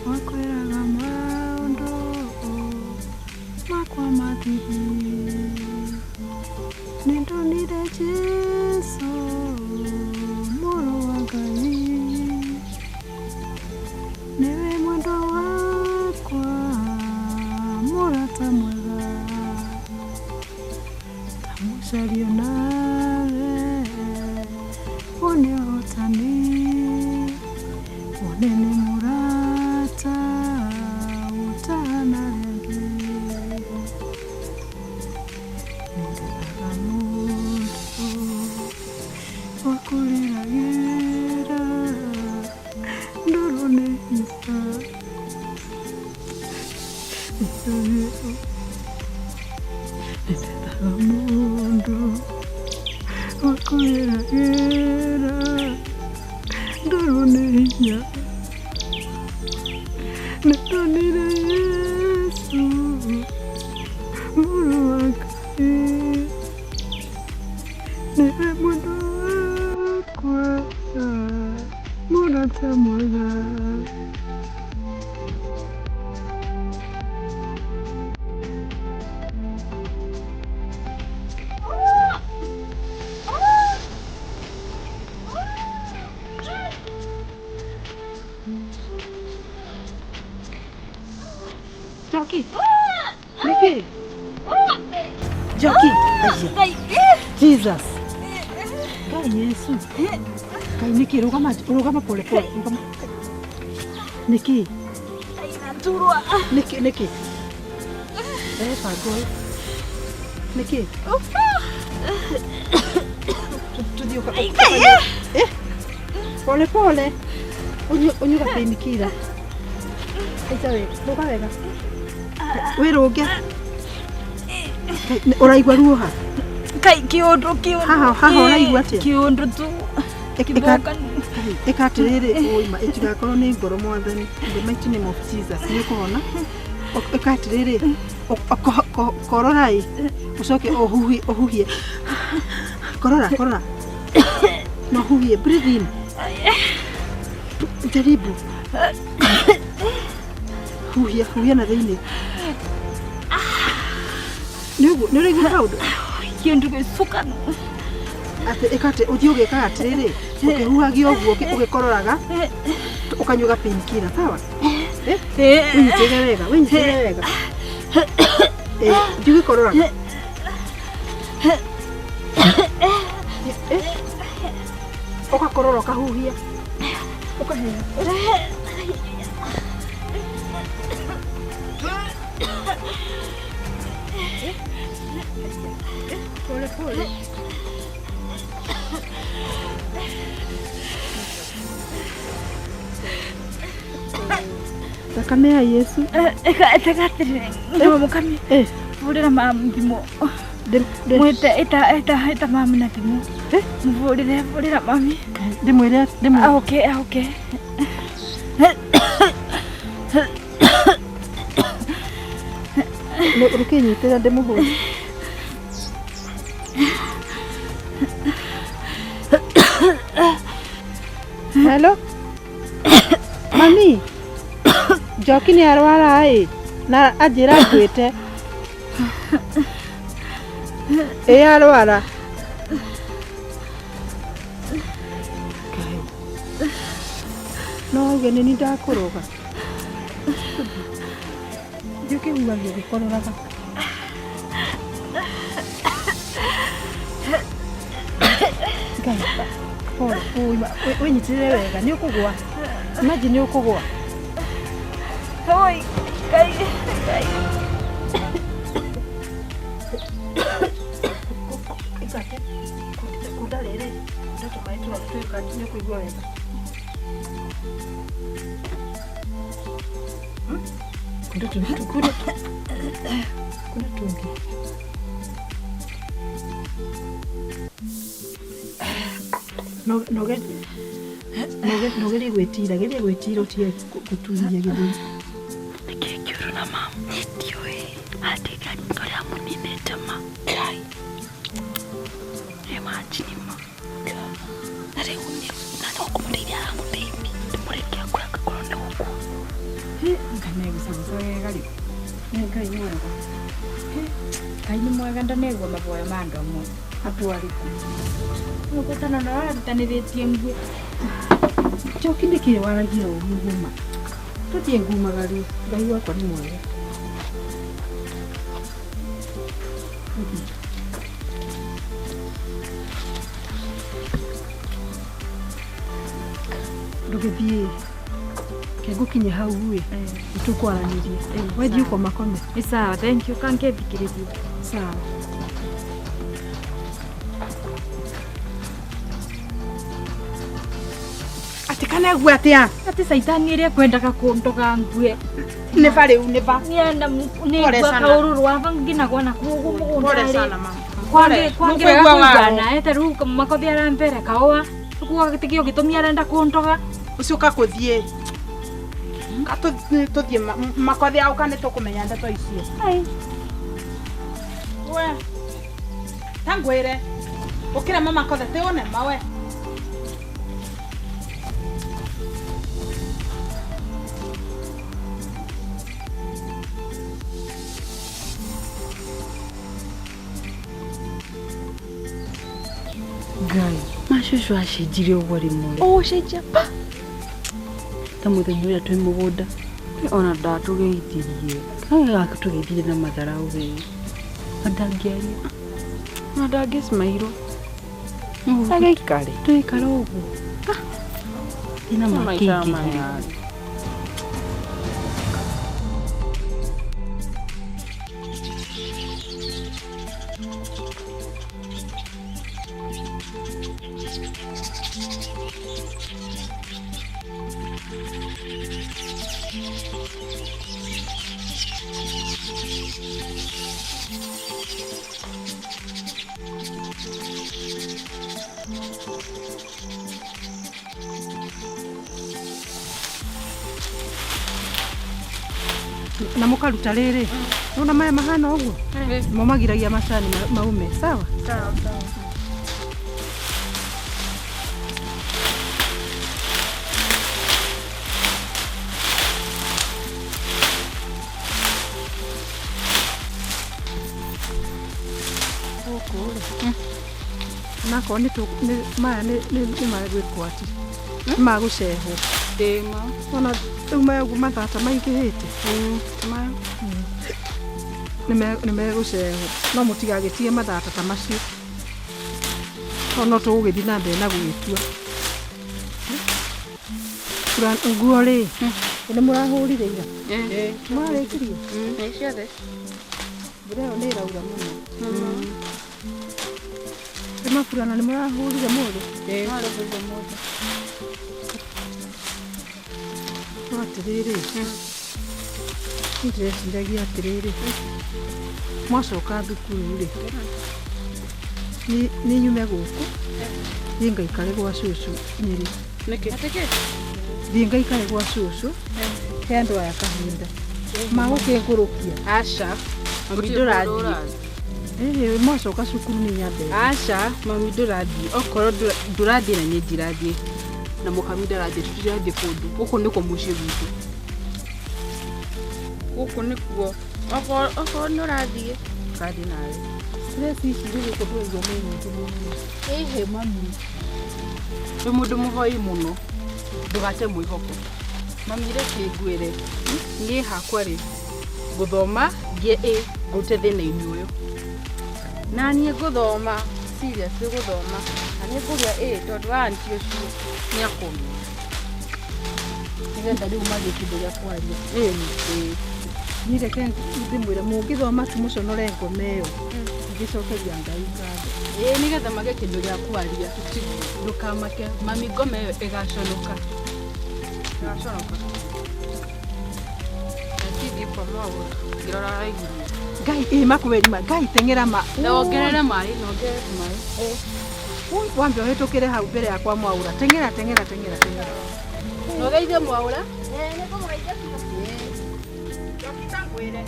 wa kwĩraga maũndũ makwa mathiri. Nĩndonire Jesũ mũrũ wa Ngai, nĩwe mwendwa wakwa mũrata mwega, ndamũcaria nawe wone ũhotani, wone nĩ mũrata ũtahana rĩngĩ. Nĩndethaga mũndũ wa kũrĩragĩra ndũrwo nĩ hinya. Nĩndethaga mũndũ wa kũrĩragĩra ndũrwo nĩ hinya. Nĩndonire Jesũ mũrũ wa Ngai, nĩwe mwendwa wakwa mũrata mwega. Njoki. Nĩkĩ? Njoki. Aya. Jesus. Ngai Yesu. Ngai nĩkĩ? Rũgama rũgama pole pole. Rũgama. Nĩkĩ? Nĩkĩ nĩkĩ? Eh, bango. Nĩkĩ? Tuthiĩ ũka. Eh. Pole pole. Ũnyuga painkiller. Aita wega. Rũga wega. Wĩrũnge. Ũraigua ruo ha? Kai kĩũndũ kĩũndũ. Haha haha ũraigua atĩa? Kĩũndũ tu. Ĩka ĩka atĩrĩrĩ ũima ĩtigakorwo nĩ ngoro mwathani in the mighty name of Jesus nĩ ũkũhona. Ĩka atĩrĩrĩ korora ĩ ũcoke ũhuhie ũhuhie korora korora na ũhuhie breathe in jaribu huhia huhia na thĩinĩ nĩ ũguo nĩ ũraigua kaũndũ Kĩũndũ gĩcuka. Atĩ ĩka atĩ ũthiĩ ũgĩkaga atĩrĩrĩ ũkĩhuhagia ũguo ũgĩkororaga ũkanyuaga painkiller sawa? Eh? Wĩnyitĩrĩre wega wĩnyitĩrĩre wega eh thiĩ ũgĩkororaga eh ũgakorora ũkahuhia ũkaheha pole pole thakame ya Yesu Ĩka ĩka atĩrĩrĩ. Ndĩmwe mũkami. eh Bũrĩra mamu thimũ. Mwĩte ĩta ĩta ĩta mamu na thimũ. Mũbũrĩre bũrĩra mami. ndĩmwĩre ndĩmwĩre Aũke aũke. Rũkĩnyitĩra ndĩmũhũre Hello Mami Njoki nĩ arwara ĩ na anjĩra ngwĩte ĩ arwara Ngai. No auge nĩ niĩ ndakũroga Thiĩ ũkĩhuhagia ũgĩkororaga Ngai. Pole, wĩnyitĩrĩre wega, nĩ ũkũgwa. Imagine nĩ ũkũgwa. Oi, Ngai, Ngai. Ikate. Kunda rĩrĩ, kunda tũmaĩ tũrĩa twĩka nĩ ũkũigua wega. Kunda tũngĩ, kunda kunda tũngĩ. No no no gerie gwĩtira, geria gwĩtira ũtige gũtuithia gĩthũri. Nĩkĩ kĩũru na mamu? Ndiũĩ. Atiga ũrĩa mũninĩte ma. Ngai. Imagine ma. Na rĩu nĩ na no kũmũteithia aramũteithia. Ndĩmũrekia akue angĩkorwo nĩ gũkua. Nganegũcaguca wega rĩu. Nĩ Ngai mwega. Ngai nĩ mwega ndanegua maboya ma andũ amwe. Andũ arĩkũ? Mũkũtana na warutanĩrĩtie nguo. Njoki nĩkĩ waragia ũru ũguo ma? Tũthiĩ ngumagarie, Ngai wakwa nĩ mwega. Ndũgĩthiĩ ke ngũkinye hau ĩ nĩtũkwaranĩria wethiĩ ũkomakome. Nĩ sawa, thank you, kangethikĩrĩria. Sawa. Atĩ kana egua atĩa? Atĩ caitani ĩrĩa kwendaga kũndoga ngue. Nĩ ba rĩu nĩ ba? Nienda Pole nĩngua sana. kaũrũrũ waba nginagwa nakuo ũguo mũgũnda Pole rĩ. sana mama. Kwangi kwangi Nũkũigua waro. kũigana ete rĩu makothi arambere kaũa kuga gĩtikio gĩtũmi arenda kũndoga. Ũcio ka kũthiĩ. Ka tũthiĩ makothi auka nĩ tũkũmenya ndeto icio. We. Ta ngwĩre. Ũkĩrema makothe ti ũnema we. Ngai macũcũ acenjirie ũguo rĩmwe ũgũcenjia pa ta mũthenya ũrĩa twĩ mũgũnda ona ndatũgeithirie gakĩtũgeithirie na matharau we na ndangĩaria Na ndangĩcimairwo. Agĩikare. Tũikare ũguo thĩna makĩingĩhire. Na mũkaruta rĩrĩ nona maya mahana ũguo mo magiragia macani maume sawa. Gũkũ rĩ onakorwo nĩ maya nĩ magwĩkwo atĩ nĩ magũcehwo ona rĩu maya ũguo mathata maingĩhĩte nĩ megũcehwo no mũtigagĩtige mathata ta macio tondũ no tũgũgĩthiĩ na mbere na gũgĩtua nguo rĩ nĩ mũrahũrire ira mũrarĩkirie Ciothe. Mbura ĩyo nĩ ĩraura mũno. Nĩ maburana nĩ mũrahũrire mũthĩ? No atĩrĩrĩ, niĩ ndĩreciragia atĩrĩrĩ, mwacoka thukuru rĩ, niĩ nyume gũkũ, thiĩ ngaikare gwa cũcũ Nyĩrĩ. Nĩkĩ? Thiĩ ngaikare gwa cũcũ, he andũ aya kahinda. Magũkĩngũrũkia. Aca, mami ndũrathiĩ. Ĩhĩ, mwacoka cukuru nĩ nyambe. Aca, mami ndũrathiĩ. Okorwo ndũrathiĩ na niĩ ndirathiĩ. Na mũkami ndarathiĩ, tũtirathiĩ kũndũ. Gũkũ nĩkuo mũciĩ gwitũ. Gũkũ nĩkuo. Okorwo nĩ ũrathiĩ, tũrathiĩ nawe. Stress ici irĩ gũkũ ndũraigua nĩ nyingĩ mũno. Ĩhĩ mami. Wĩ mũndũ mũhoi mũno. Ndũgate mwĩhoko. Mami reke ngwĩre. Niĩ hakwa rĩ, ngũthoma ngĩe A ngũrute thĩna-inĩ ũyũ. Na niĩ ngũthoma, seriously gũthoma. Na nĩ ngũgĩa ĩ tondũ wa anti ũcio nĩ akũmenya. Nĩgetha rĩu magĩe kĩndũ gĩa kwaria. Ĩni. Niĩ reke ndĩmwĩre mũngĩthoma tu mũconore ngoma ĩyo ngĩcokeria Ngai ngatho. Ĩĩ nĩgetha magĩe kĩndũ gĩa kwaria. Ndũkamake mami ngoma ĩyo ĩgaconoka. Ĩgaconoka. Reke thiĩ kwa Mwaũra ngĩrora iria. Ngai ĩ makweri ma Ngai teng'era ma. Na wongerere maĩ, na wongerere maĩ. Ui, wambe ũhĩtũkĩre hau mbere yakwa Mwaũra. Teng'era teng'era teng'era teng'era. Na ũgeithie Mwaũra. Njoki ngwĩre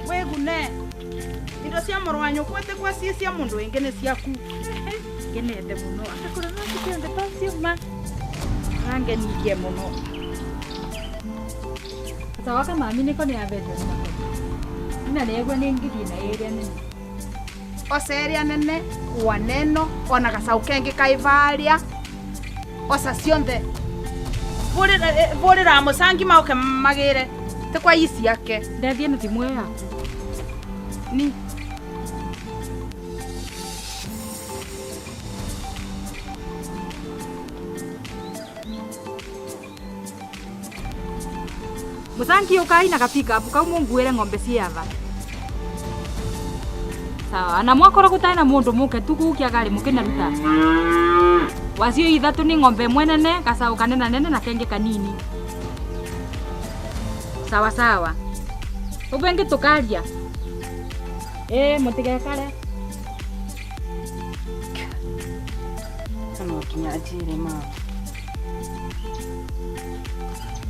wĩgune indo cia mũrũ wa nyũkwa ĩtĩkwa ciĩ cia mũndũ wĩngĩ nĩ ciaku. Ngenete mũno akakora nakĩte taciuma arangenirie mũno gacaũ gaka mami nĩko nĩ ambetwo nĩ makoni na nĩegua nĩ ngithiĩ na ĩrĩa nene oca ĩrĩa nene waneno ona gacaũ kengĩ kaĩ varia oca cionthe vũrĩra mũcangi maũke magĩre tĩ kwa i ciake. Ndathiĩ na thimũ ĩyo yaku. Ni Mũcangi ũkai na gapikabu kau mũnguĩre ng'ombe ciava. Sawa, na mwakorwo gũtarĩ na mũndũ mũke tu kũu kĩagarĩ mũkĩnaruta. Wacio ithatũ nĩ ng'ombe ĩmwe nene, gacaũ kanena nene na kengĩ kanini. Sawa sawa. Ũguo ĩngĩ tũkaria. Ĩĩ mũtigekare. No nginya anjĩre mama.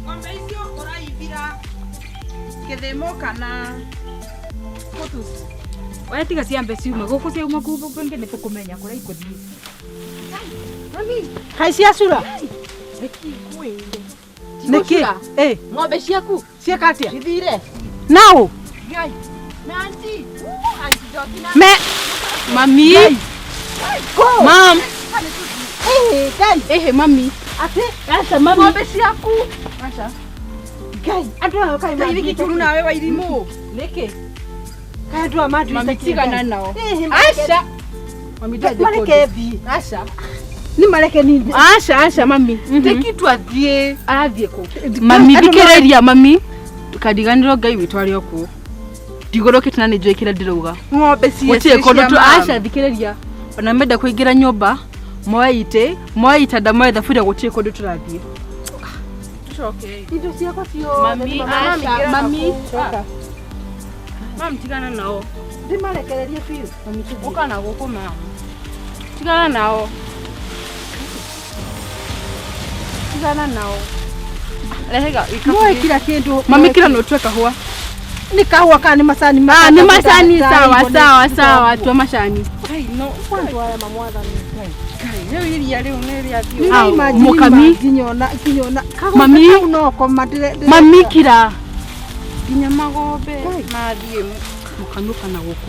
Ng'ombe icio ũraibira kĩthimo kana kũtuci? We tiga ciambe ciume gũkũ ciauma kũu ũguo ĩngĩ nĩ tũkũmenya kũrĩa ikũthiĩ. Kaĩ ciacura? Nĩkĩ? Ĩ Ng'ombe ciaku ciĩka atĩa? cithire. Nao? Ngai. Na anti. Anti Njoki na Me Mami. Go. Mam. Ĩ Ngai. Ehe mami. Atĩ Aca mami. Ng'ombe ciaku. Aca. Ngai andũ aya kaĩ Ngai nĩkĩ kĩũru nawe wa irimũ. Nĩkĩ? Kaĩ andũ aya manduĩte Mami kĩ, tigana Ngai? nao. Ĩhĩ, mareke- Aca. Mami ndathiĩ mareke thiĩ. Aca. Nĩ mareke niĩ. Aca aca mami. Teki tu athiĩ. Arathiĩ kũ? Mami thikĩrĩria mami. Ndũkariganĩrwo Ngai witũ arĩ o kũu. Ndigũrũkĩte na nĩ njũĩ kĩrĩa ndĩrauga. Ng'ombe ciĩ Gũtirĩ kũndũ tu cia aca thikĩrĩria. Ona menda kũingĩra nyũmba moe itĩ, moe itanda, moe thaburia gũtirĩ kũndũ tũrathiĩ. Tũcoke. Indo ciakwa ciothe Mami, nĩ aca, mami. Coka. Mam tigana nao. Ndĩmarekererie biũ. Ũka na gũkũ mam. Tigana nao. Tigana nao. Rehega Moe kila kĩndũ. Mami kila no tuwe kahũa. Nĩ kahũa kana nĩ macani? Ah, nĩ macani sawa sawa sawa tua macani. Ngai no. Andũ aya mamwathani. Rĩu iria rĩu nĩ rĩathiĩ. Ah, mũkami. Nginyona nginyona. Mami. Kau no koma ndĩre. Mami kira. Nginya magombe mathiĩ. Mũkami ũka na gũkũ.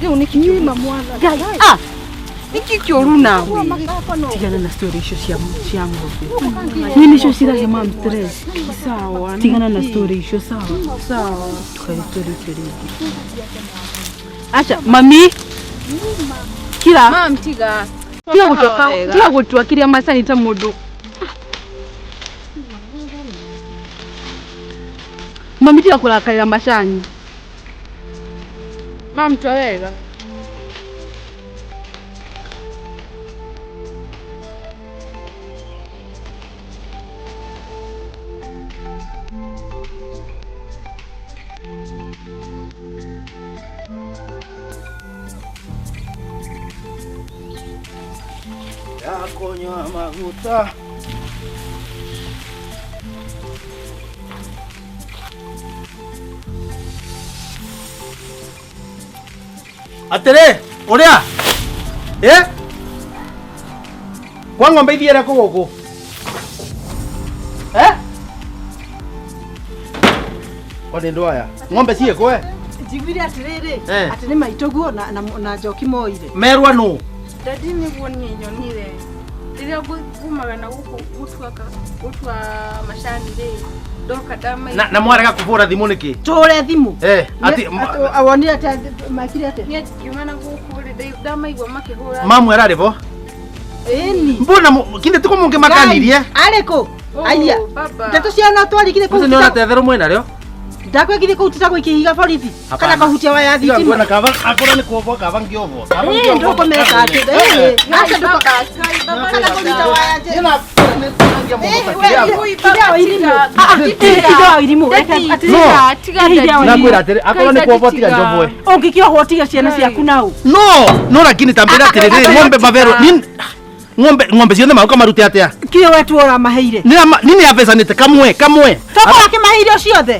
Rĩu nĩ kinyima mwathani. Ah, Nĩkĩ kĩũru nawe? tigana na story icio cia cia ng'ombe. Niĩ nĩcio cirahe mam stress. Sawa. Tigana na story icio sawa. Sawa. Tukaria story icio rĩngĩ. Aca, mami. Kira. Mam tiga. Tiga gũtua tiga gũtua kĩrĩa macani ta mũndũ. Mami tiga kũrakarĩra macani. Mam tua wega. Ya kunywa maguta. Atĩrĩ, ũrĩa? Ĩ? Kwa ng'ombe ithiĩre kũ gũkũ? Eh? Kwa nĩ ndũ aya? Ng'ombe ciĩ kũ we? Njiguire atĩrĩrĩ Eh. atĩ nĩ maitũguo na, na, na Njoki moire. Merwa nũ? Dadi nĩguo niĩ nyonire rĩrĩa ngumaga na gũkũ gũtua macani rĩ ndoka ndamaigua Na, na mwarega kũbũra thimũ nĩkĩ? Tũre thimũ. Eh, atĩ Atĩ awonire atĩ mekire atĩa? niĩ ngiuma na gũkũ rĩ Ũmũthĩ ndamaigua makĩhũra. Mamu ararĩ bo? Ĩni. Mbona kinde tiko mũngĩmakanirie? Arĩ kũ? Aya. Baba. Ndeto cia no twarigire kũu. Ũcio nĩ ona tetherũ mwena rĩo? Ndakwĩgire kũu titagwo ihiga borithi. Kana kahutia waya Tiga thitima. nguona kaba akorwo nĩ kuombwo kaba ngĩombwo. Kaba Ĩĩ ngĩombwo. ndũkũmeka atĩ. Ĩĩ. Aca ndũko. Kana kũnyita waya njĩ. Nakwĩra atĩrĩ, akorwo nĩ kuombwo tiga njobwe. Ũngĩkĩohwo tiga ciana ciaku nau. No, no lakini tambĩra atĩrĩrĩ, ng'ombe mabero. Ng'ombe ng'ombe ciothe maũka marute atĩa? Kĩo we tu ũramaheire. Nini abecanĩte kamwe kamwe. Toko akĩmaheire ciothe.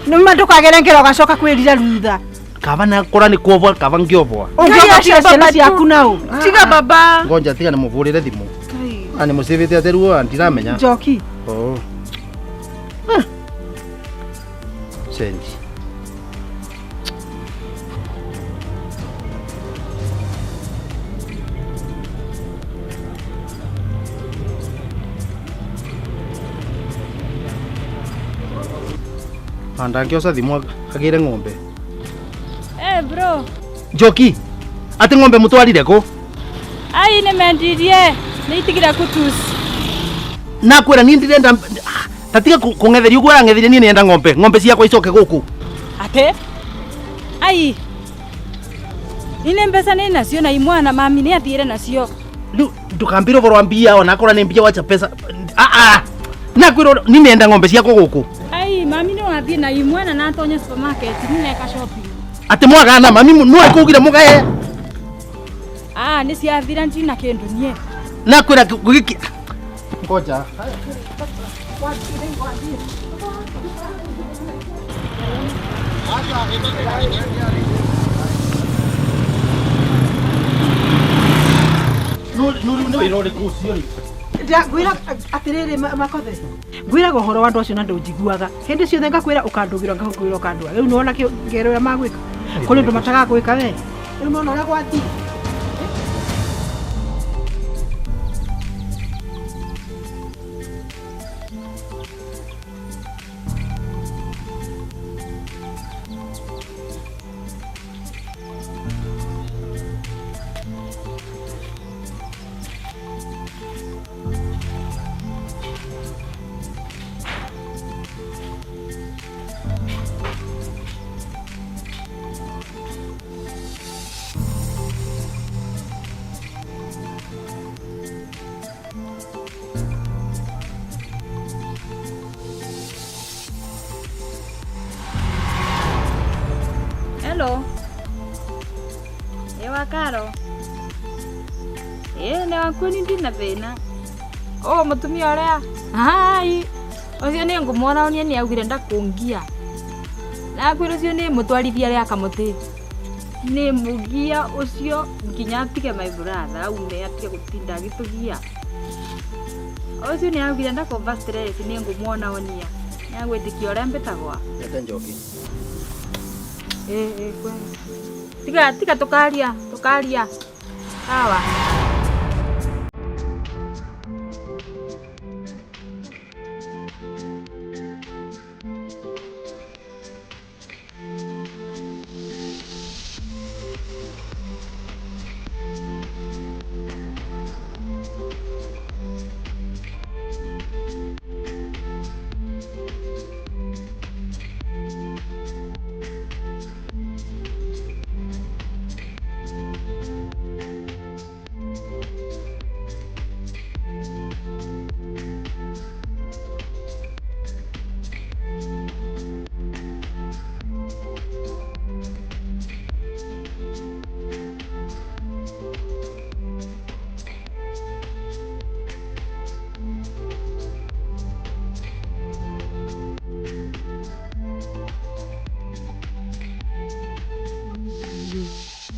Nĩma ndũkagere ngero ũgacoka kwĩrira thutha. Kaba nakora nĩ kuombwo kaba ngĩombwo. Ũngĩohwo tiga ciana ciaku nau. Tiga baba. Ngonja tiga nĩmũbũrĩre thimũ. Ah nĩmũcĩbĩte atĩ ruo ndiramenya. Njoki. Oh. Change. Andangĩoca thimũ agĩre ng'ombe. Eh bro. Njoki, atĩ ng'ombe mũtwarire kũ? Ai nĩmendirie. Nĩitigire kutus. Nakwĩra niĩ ndirenda tatiga kũng'etheria ũguo ũrang'etheria niĩ nĩenda ng'ombe. Ng'ombe ciakwa icoke gũkũ. Atĩ? Ai. Nine mbeca nĩ nacio na imwana mami nĩ athiĩre nacio. Rĩu ndũkambĩre ũhoro wa mbia ona akorwo nĩ mbia wacha pesa. Ah ah. Nakwĩra niĩ nĩenda ng'ombe ciakwa gũkũ. Ai mami no athiĩ na imwana na atonye supermarket nĩneka shopping. Atĩ mwagana mami no ĩkũgire mũgaye. Ah nĩ ciathira ndina kĩndũ niĩ. Nakwĩra gũgĩki. Ngoja. Nĩ wĩra ũrĩkũ ũcio rĩ? Ngwĩra atĩrĩrĩ makothe. Ngwĩraga ũhoro wa andũ acio na ndũnjiguaga. Hĩndĩ ciothe ngakwĩra ũkandũgĩra ngakwĩra ũkandũa. Rĩu nĩwona ngero ũrĩa magwĩka. Kũrĩ ũndũ matagagwĩka we. Rĩu nĩwona ũrĩa gwathiĩ. Hello. Ewa Karo. Ĩ nĩ waku nĩ ndina thĩna. Oh mũtumia ũrĩa. Hai. Ũcio nĩ ngũmuona ũnie nĩ augire ndakũngia. Nakwĩra ũcio nĩ mũtwarithia rĩa kamũtĩ. Nĩ mũgia ũcio nginya atige my brother aume atige gũtinda agĩtũgia. Ũcio nĩ augire ndakũmba stress nĩ ngũmuona onia. Nĩ agwĩtĩkia ũrĩa mbĩtagwa. Ete Njoki. Eh kweli. Tiga tiga tukaria, tukaria. Sawa.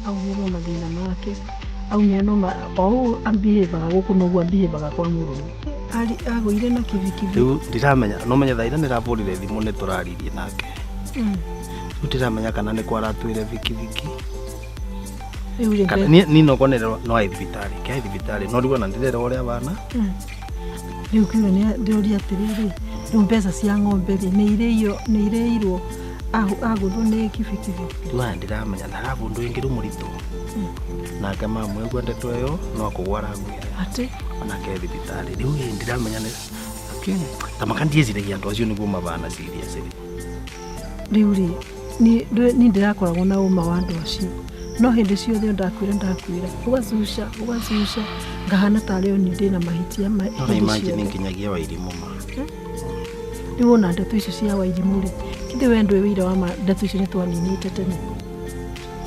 Aumĩrwo mathĩna make aumĩra no o ũũ ambihĩvaga gũkũ noguo ambihĩvaga kwa mũrũme agũire na kibikibi. Rĩu ndiramenya no menya thaa ira nĩrabũrire thimũ nĩ tũraririe nake. Rĩu ndiramenya kana nĩ kwaratwĩre bikibiki. Rĩu rĩ Kana ni no konere no ai thibitarĩ kĩa thibitarĩ no rĩu ona ndirera ũrĩa bana. Rĩu kĩo nĩ ndĩũria atĩrĩrĩ, rĩu mbeca cia ng'ombe rĩ nĩ irĩirwo Agũthwo nĩ kibikibi. Rĩu aya ndiramenya na arabu ũndũ ũngĩ rĩu mũritũ nake mamwĩgua ndeto ĩyo no kũgwa aragwire Atĩ onake e thibitarĩ rĩu ĩ ndiramenya nĩ lakini ta maka ndieciragia andũ acio nĩguo mabana serious rĩ. Rĩu rĩ niĩ ndĩrakoragwo na ũma wa andũ acio no hĩndĩ ciothe ndakwĩra ndakwĩra ũgacuca ũgacuca ngahana tarĩ o niĩ ndĩna mahĩtia no hĩndĩ imagine ciothe. nginyagia Wairimũ ma. Rĩu wona ndeto icio cia Wairimũ rĩ githĩ we ndũĩ ũira wa ma ndeto icio nĩ twaninĩte tene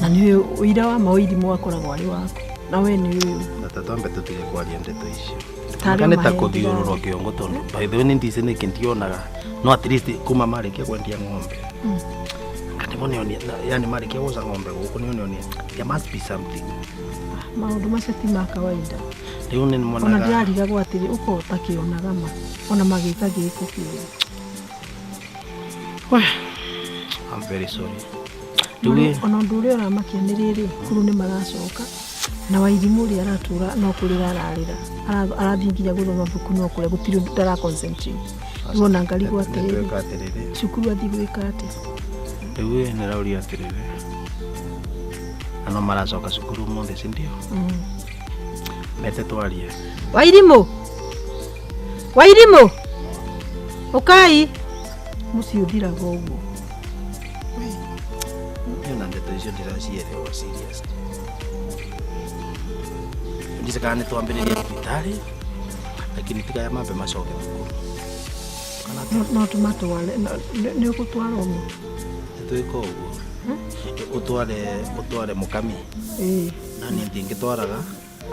na nĩ ũira wa ma Wairimũ akoragwo arĩ waku na we nĩ ũyũ. Na ta twambe tũtige kwaria ndeto icio. Tarĩ Maka nĩ ta maheni kũthiũrũrwo kĩongo tondũ by the way nĩ ndici nĩkĩ ndionaga no at least kuma marĩkia kwendia ng'ombe kanĩmo nĩonia yani marĩkia gũca ng'ombe gũkũ nĩonia there must be something. Maũndũ macio ti ma kawaida. Rĩu nĩ Ona monaga ndĩrarigagwo atĩrĩ ũkorwo ũtakĩonaga ma ona magĩka gĩko kĩũru. I'm very sorry. Rĩu ĩ, Ona ũndũ ũrĩa ũramakia nĩ rĩrĩ kuru nĩ maracoka na Wairimũ ũrĩa aratũra no kũrĩra ararĩra. Arathiĩ nginya gũthoma buku no kũrĩa gũtirĩ ũndũ ndara concentrate. Rĩu ona ngarigwo atĩrĩrĩ nĩtweka atĩrĩrĩ cukuru athiĩ gwĩka atĩa. Rĩu ĩ nĩrauria atĩrĩrĩ na no maracoka cukuru ũmũthĩ si ndio? Mete twarie. Wairimũ, Wairimũ, ũkai. Mũciĩ ũthiraga ũguo. Niĩ ona ndeto icio ndĩracielewa serious. Ndice kana nĩtwambĩrĩrie thibitarĩ lakini tiga mambe macoke thukuru. Kana atĩa? No tũmatware nĩ ũgũtwara ũmwe. Nĩtwĩka ũguo ũtware ũtware mũkami Ĩĩ. na niĩ ndingĩtwaraga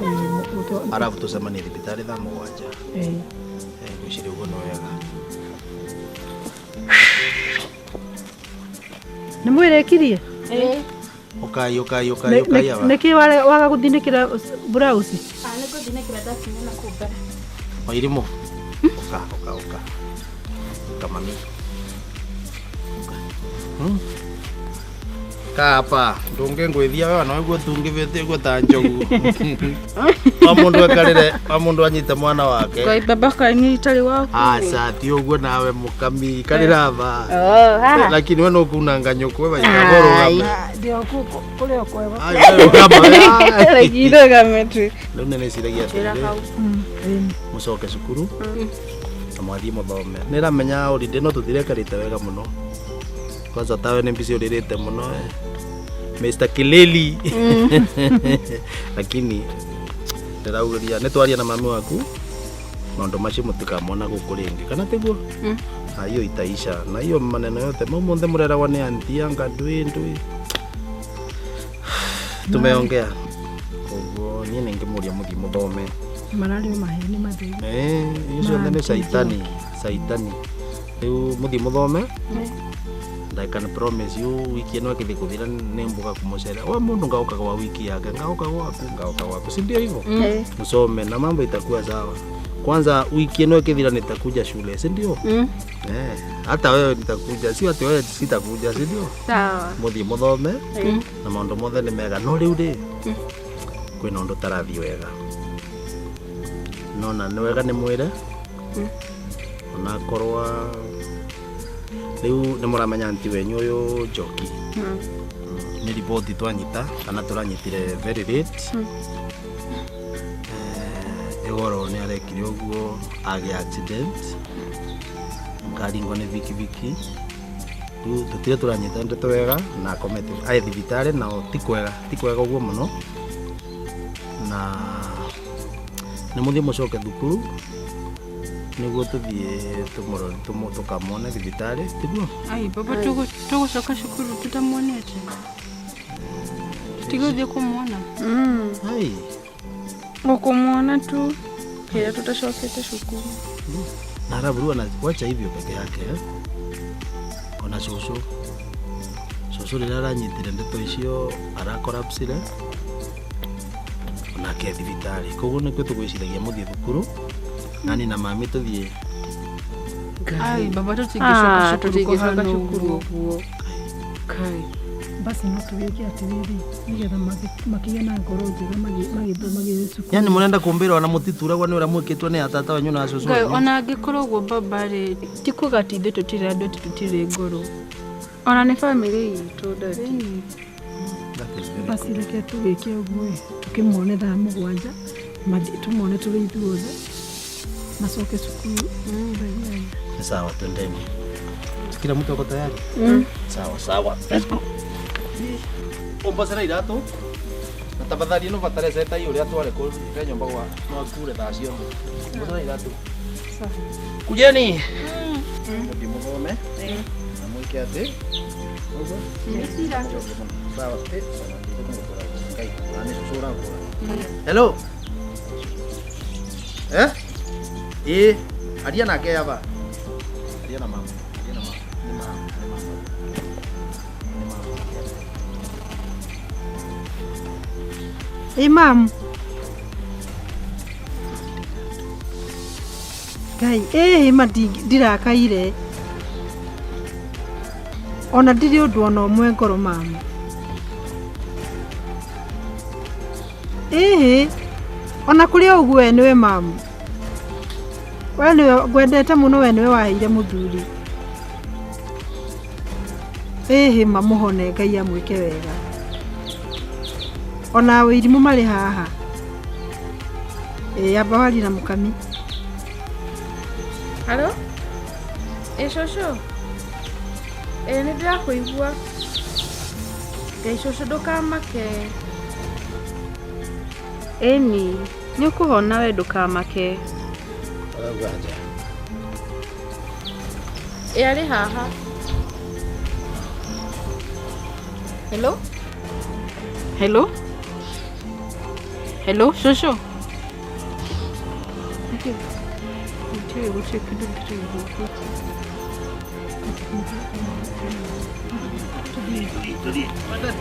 Ĩĩ, arabu tũcemanie thibitarĩ thaa mũgwanja. Ĩĩ. Ngwĩciria ũguo nĩ wega. Nĩ mwĩrĩkirie? Ũkai ũkai ũkai ũkai aba. Nĩkĩ waga gũthinĩkĩra burauci? Nĩ ngũthinĩkĩra ndakinya na kũu mbere. Wairimũ ũka ũka ũka ũka mami ũka. Kapa ndũngĩngũithia we ona ũguo tungĩbĩte ũguo ta njogu wa mũndũ ekarĩre wa mũndũ anyite mwana wake. Ngai baba kaĩ niĩ itarĩ waku. Aca ti ũguo nawe mũkami ikarĩra tha Oh, haha. lakini we nũkunanga nyũkwe waikagorũgame. Ndĩ kũrĩa kwega. Reke tu. Rĩu nĩ nĩciragia atĩrĩrĩ mũcoke cukuru na mwathiĩ mũthome nĩramenya holiday no tũtirekarĩte wega mũno kwanza tawe nĩ mbici ũrĩrĩte mũno eh. Mr. Kileli lakini ndĩraugĩria nĩ twaria na mami waku maũndũ macio mũtikamona gũkũ rĩngĩ kana tiguo? Na hiyo itaisha na hiyo maneno yote mau monthe mũreragwo nĩ anti anga ndui ndui tumeongea koguo niĩ nĩngĩmũria mũthiĩ mũthome. Mararĩ o maheni matheri. Eh, icio ciothe nĩ caitani caitani rĩu mũthiĩ mũthome and I can promise you wiki ĩno ĩkĩthiĩ kũthira nĩ mbuga kũmũcera wa mũndũ ngaũka gwa wiki yake ngaũka gwaku ngaũka gwaku si ndio hivyo? Msome na mambo itakuwa sawa. Kwanza wiki ĩno ĩkĩthira nitakuja shule si ndio? Eh, hata wewe nitakuja sio ati wewe sitakuja si ndio? Sawa. Mũthiĩ mũthome na maũndũ mothe nĩ mega no rĩu rĩ kwĩna ũndũ ũtarathiĩ wega nona nĩ wega nĩ mwĩre onakorwa rĩu nĩ mũramenya anti wenyu ũyũ Njoki nĩ riboti twanyita kana tũranyitire very late. Ĩgoro nĩ arekire ũguo agĩa accident ngaringwo nĩ bikibiki rĩu tũtirĩ tũranyita ndeto wega na akomete aĩ thibitarĩ nao ti kwega ti kwega ũguo mũno na nĩ mũthiĩ mũcoke thukuru nĩguo tũthiĩ tũmũrore tũkamwone thibitarĩ tiguo? Ai baba tũgũcoka cukuru tũtamuonete. Tũtigũthiĩ kũmuona. Ai Gũkũmuona tu kĩrĩa tũtacokete cukuru. Na arabu rĩu ana wacha hivyo peke yake eh? Ona cũcũ cũcũ rĩrĩa aranyitire ndeto icio arakorapsire onake thibitarĩ koguo nĩkĩo tũgwĩciragia mũthiĩ thukuru nani na mami tũthiĩ. Ai baba tũtingĩcoka cukuru kũhana ũguo. ũguo. Kai. Basi no tũgĩke atĩrĩrĩ nĩgetha makĩgĩe na ngoro njega magĩthoma cukuru. Yani mũrenda kũmbĩra ona mũtituragwo nĩ ũrĩa mwĩkĩtwo nĩ atata wanyu na cũcũ Ngai wanyu? ona angĩkorwo ũguo baba rĩ ti kuga atĩ ithuĩ tũtirĩ andũ atĩ tũtirĩ ngoro. Ona nĩ bamĩrĩ itũ daddy. Basi reke tũgĩke ũguo ĩ, tũkĩmone thaa 7 mathiĩ tũmone tũrĩ ithuothe macoke cukuru thaa 8. Ni sawa, twendeni. Kila mtu ako tayari? Sawa sawa. Let's go. Umbacera iratu na tafadhali no batare seta hiyo uria tware kũ re nyũmba gwa no akure thaa ciothe. Umbacera iratu. Kujeni. Mũthiĩ mũthome na mwĩke atĩ ũguo. Sawa. Sawa. Ngai, na nĩ cũcũ ũragũra. Hello. Eh? Ĩ, aria nake yaba. Aria na mama. Aria na mama. Nĩ mama. Nĩ mama. Nĩ mama. Ĩ mamu. Ngai, ĩ ma ndirakaire. Ona ndirĩ ũndũ ona ũmwe ngoro mamu. Ĩhĩ, ona kũrĩ o ũguo we nĩwe mamu. We nĩwe ngwendete mũno, we nĩwe waheire mũthuri. Ĩhĩ mamũhone Ngai amwĩke wega. Ona wĩirimũ marĩ haha. Ĩ amba warie na mũkami. Halo? Ĩ cũcũ? Ĩ nĩ ndĩrakũigua. Ngai cũcũ ndũkamake. Ĩni, nĩ ũkũhona we ndũkamake. Arauga aja. Ĩ arĩ haha. Hello? Hello? Hello, cũcũ? Ndiũĩ gũtirĩ kĩndũ ndĩraigua.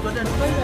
Twende, twende.